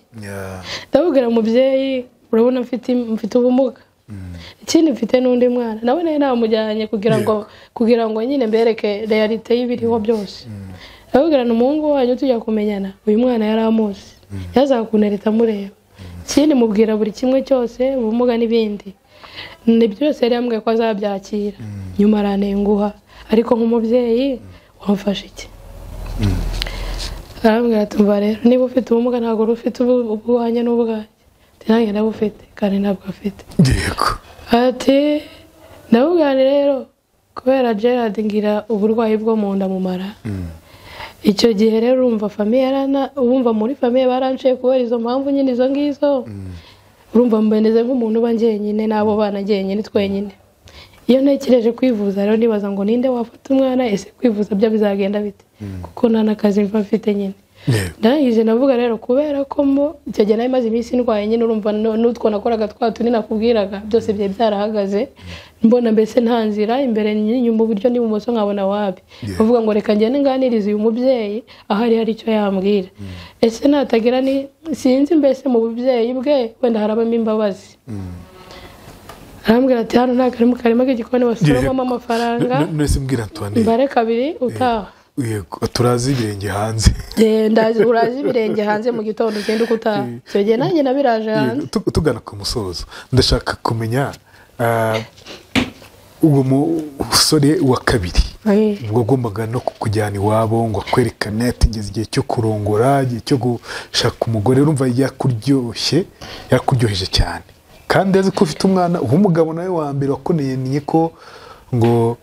Ndabubwira mubyeyi urabona mfite ubumuga, ikindi mfite n'undi mwana nawe nawe namujyanye kugira ngo nyine mbereke realite y'ibiriho byose. Ndabubwira n'umuhungu wanyu tujya kumenyana uyu mwana yari amuzi yazakuntereta amureba, ikindi mubwira buri kimwe cyose ubumuga n'ibindi ni byose yari yambwiye ko azabyakira, nyuma aranenguha ariko nk'umubyeyi wamfashe iki? Arambwira ati umva rero niba ufite ubumuga ntabwo uri ufite ubuhanye n'ubwanjye, nanjye ndabufite kandi ntabwo afite. Yego. Ati ndabubwira rero kubera Gerard ngira uburwayi bwo mu nda mumara. Icyo gihe rero urumva famiye yarana urumva muri famiye baranciye kubera izo mpamvu nyine izo ngizo. Urumva mbeneze nk'umuntu uba njyenyine n'abo bana njyenyine twenyine. Iyo ntekereje kwivuza rero nibaza ngo ninde wafata umwana, ese kwivuza byo bizagenda bite? Kuko nta nakazi mva mfite nyine. Ndangije navuga rero kubera ko mo icyo gihe nari maze iminsi ndwaye nyine urumva n'utwo nakoraga twa tuni nakubwiraga byose byari byarahagaze, mbona mbese nta nzira imbere n'inyuma uburyo n'ibumoso nkabona wabi. Bavuga ngo reka ngende nganirize uyu mubyeyi ahari hari icyo yambwira. Ese natagira ni sinzi mbese mu bubyeyi bwe wenda harabamo imbabazi. Arambwira ati hano nta kari mu karima k'igikoni basoromamo amafaranga. Nese mbwira Antoine mbare kabiri utaha. Yego turazi ibirenge hanze. Ndazi urazi ibirenge hanze mu gitondo ugenda ukutaha. Icyo gihe nanjye nabiraje hanze. Tugana ku musozo ndashaka kumenya uwo musore wa kabiri ubwo agombaga no kukujyana iwabo ngo akwerekane ati ngeze igihe cyo kurongora, igihe cyo gushaka umugore, urumva yakuryoshye yakuryoheje cyane kandi azi ko ufite umwana w'umugabo nawe wa mbere wakuneniye ko ngo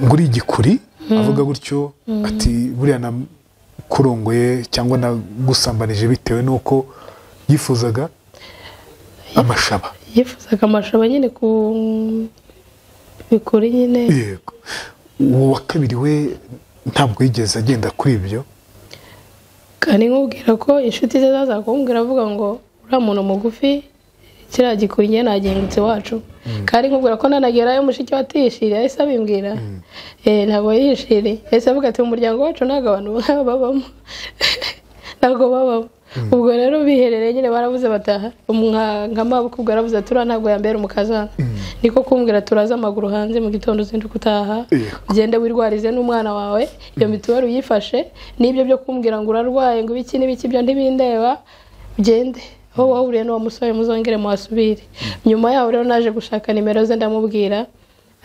nguri igikuri avuga gutyo ati buriya nakurongoye cyangwa nagusambanije bitewe nuko yifuzaga amashaba, yifuzaga amashaba nyine ku bikuri nyine. Yego. Uwo wa kabiri we ntabwo yigeze agenda kuri ibyo, kandi nkubwira ko inshuti ze zaza kumbwira avuga ngo uriya muntu mugufi kiriya gikuri njye nagengutse wacu, kandi nkubwira ko nanagerayo mushiki we atishiriye yahise abimbwira. Ntabwo yishiriye yahise avuga ati mu muryango wacu ntabwo abantu babamo ntabwo babamo. Ubwo rero biherereye nyine barabuze bataha nka mabukwe ubwo yarabuze ati uriya ntabwo yambera umukazana, niko kumbwira turaza amaguru hanze mu gitondo uzinduka utaha ugende wirwarize n'umwana wawe iyo mituweli uyifashe n'ibyo byo kumbwira ngo urarwaye ngo ibiki n'ibiki byo ntibindeba ugende aho wahuriye n'uwo musore muzongere muhasubire. Nyuma yaho rero naje gushaka nimero ze ndamubwira,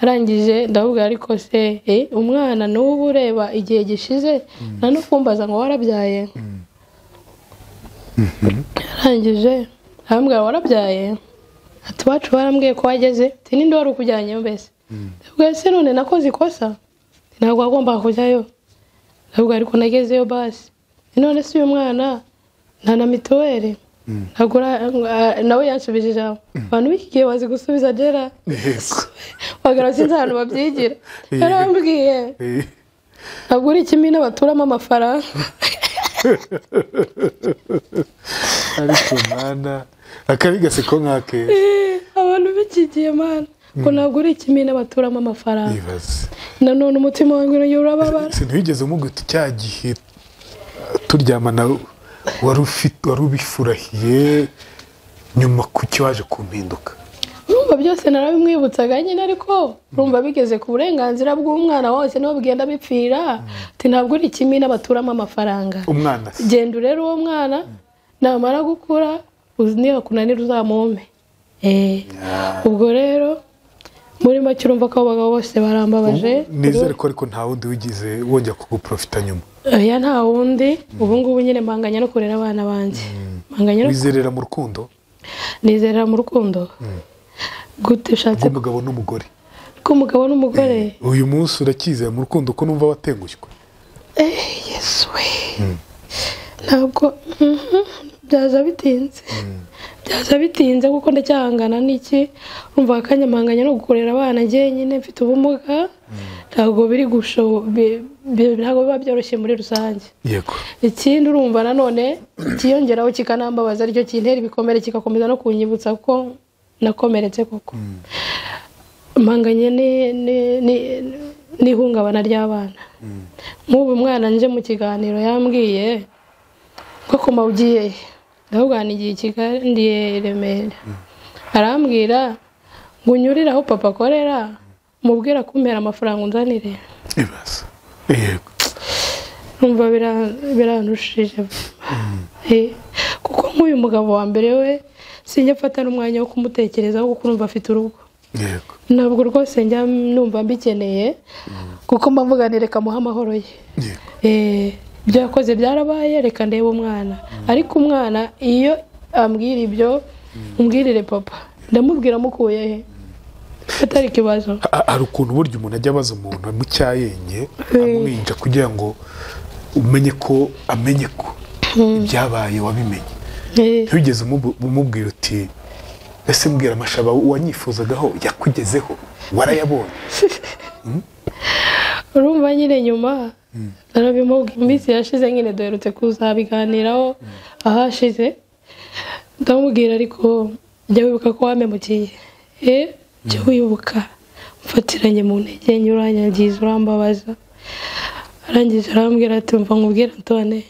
arangije ndamubwira ariko se umwana n'ubu ureba igihe gishize nta no kumbaza ngo warabyaye. Arangije arambwira warabyaye, ati iwacu barambwiye ko wageze, ati ninde wari ukujyanyeyo mbese? Ndabwira se none nakoze ikosa, ntabwo wagombaga kujyayo. Ndabwira ariko nagezeyo basi, none se uyu mwana nta na mituweli nawe yansubije ijambo. Abantu b'iki gihe bazi gusubiza Gerard. Wagira sinzi ahantu babyigira. Yarambwiye ntabwo uri ikimina baturamo amafaranga. Ariko mana akabi gaseko nkake abantu bikigiye mana ko ntabwo uri ikimina baturamo amafaranga. Nanone umutima wanjye urababara. Sinigeze umuguta cya gihe turyamana wari ufite wari ubifurahiye nyuma kuki waje kumpinduka? Urumva byose narabimwibutsaga nyine, ariko urumva bigeze ku burenganzira bw'umwana wose niho bigenda bipfira. Ati ntabwo uri ikimina baturamo amafaranga. Umwana genda urere uwo mwana namara gukura niba kunanira uzamume. Ubwo rero muri make urumva ko abagabo bose barambabaje. Nizere ko ariko nta wundi wigize wongera kuguprofita nyuma. Oya nta wundi, ubu ngubu nyine mpanganya no kurera abana banjye. Wizerera mu rukundo? Nizerera mu rukundo. Gute ushatse? Rw'umugabo n'umugore. Rw'umugabo n'umugore. Uyu munsi urakizera mu rukundo ko numva watengushywe? Yesu we. Ntabwo byaza bitinze. Byaza bitinze kuko ndacyahangana n'iki, urumva akanya mpanganya no gukorera abana njyenyine mfite ubumuga. Ntabwo biri ntabwo biba byoroshye muri rusange. Yego. Ikindi urumva nanone kiyongeraho kikanambabaza aricyo kintera ibikomere kikakomeza no kunyibutsa ko nakomeretse koko. Mpanganye n'ihungabana ry'abana. Nk'ubu umwana nje mu kiganiro yambwiye ko koma ugiye ndavuga nigiye Kigali ndiye Remera. Arambwira ngo unyurire aho papa akorera mubwira kumpera amafaranga unzanire. Ibaza. Yego. Numva birantushije. Kuko nk'uyu mugabo wa mbere we sinjya mfata n'umwanya wo kumutekerezaho kuko urumva afite urugo. Yego. Ntabwo rwose njya numva mbikeneye kuko mbavuga nti reka muhe amahoro ye. Yego. Ibyo yakoze byarabaye reka ndebe umwana. Ariko umwana iyo ambwira ibyo umbwirire papa ndamubwira mukuye he atari ikibazo. Hari ukuntu burya umuntu ajya abaza umuntu mu cyayenye amwinja kugira ngo umenye ko amenye ko ibyabaye wabimenye. Ntugeze umubwira uti ese mbwira amashaba wanyifuzagaho yakugezeho warayabonye? Urumva nyine nyuma narabimubwiye iminsi yashize nyine duherutse kuzabiganiraho ahashize ndamubwira ariko jya wibuka ko wampemukiye. Jya wibuka mfatiranye mu ntege nke uranyangiza urambabaza. Arangije arambwira ati mva nkubwire Antoine.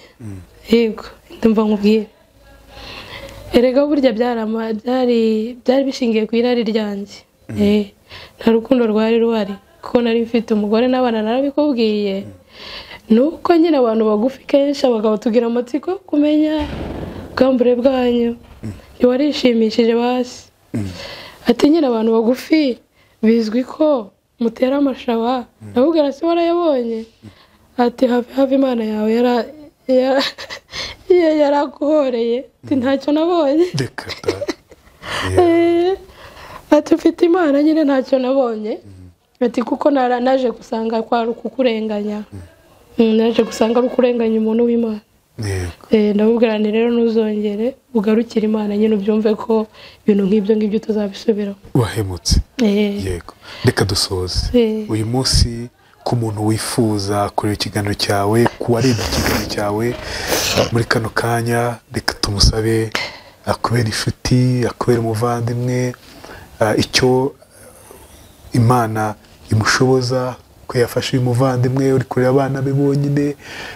Yego ndumva nkubwire. Erega burya byari bishingiye ku irari ryanjye. Nta rukundo rwari ruhari kuko nari mfite umugore n'abana narabikubwiye. Nuko nyine abantu bagufi kenshi abagabo tugira amatsiko kumenya ubwambure bwanyu. Ntiwarishimishije basi. Ati nyine abantu bagufi bizwi ko mutera amashaba. Ndamubwira se warayabonye? Ati have Imana yawe yaraguhoreye. Ati ntacyo nabonye. Ati ufite Imana nyine ntacyo nabonye. Ati kuko naje gusanga kwari kukurenganya. Naje gusanga ari ukurenganya umuntu w'Imana. Ndamubwira nti rero ntuzongere ugarukire Imana nyine ubyumve ko ibintu nk'ibyo ngibyo tuzabisubiraho. Wahemutse. Yego. Reka dusoze. Uyu munsi ku muntu wifuza kureba ikiganiro cyawe, ku warebye ikiganiro cyawe muri kano kanya, reka tumusabe akubera inshuti, akubera umuvandimwe, icyo Imana imushoboza ko yafashe uyu muvandimwe uri kureba abana be bonyine,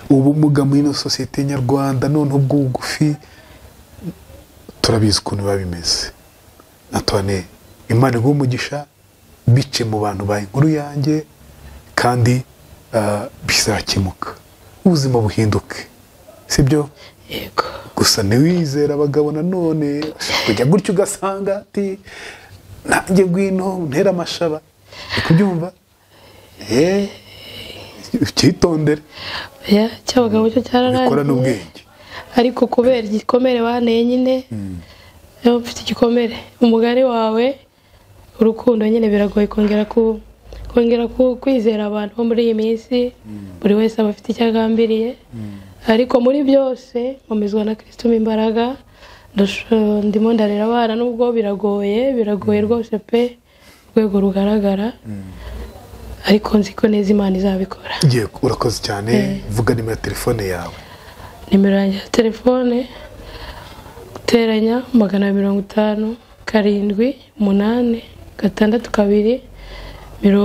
ubumuga muri ino sosiyete nyarwanda noneho ubw'ubugufi turabizi ukuntu biba bimeze. Antoine, Imana iguhe umugisha bice mu bantu ba inkuru yanjye kandi bizakemuka ubuzima buhinduke, sibyo? Yego. Gusa ntiwizera abagabo nanone kujya gutyo ugasanga ati nanjye ngwino ntera amashaba, kubyumva cyitondere. Cy'abagabo cyo cyararangiye bikora n'ubwenge, ariko kubera igikomere banteye nyine, mfite igikomere umugari wawe urukundo nyine biragoye kongera kwizera abantu bo muri iyi minsi. Buri wese aba afite icyo agambiriye, ariko muri byose nkomezwa na Kristo mu imbaraga. Ndimo ndarera abana nubwo biragoye, biragoye rwose pe. rwego rugaragara, ariko nzi ko neza Imana izabikora. Yego, urakoze cyane. Vuga nimero ya telefone yawe. Nimero yanjye ya telefone guteranya 250 7 8 6 2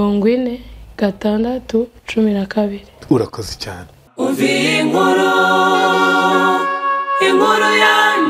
40 6 12. Urakoze cyane. Umva iyi nkuru, inkuru yanjye.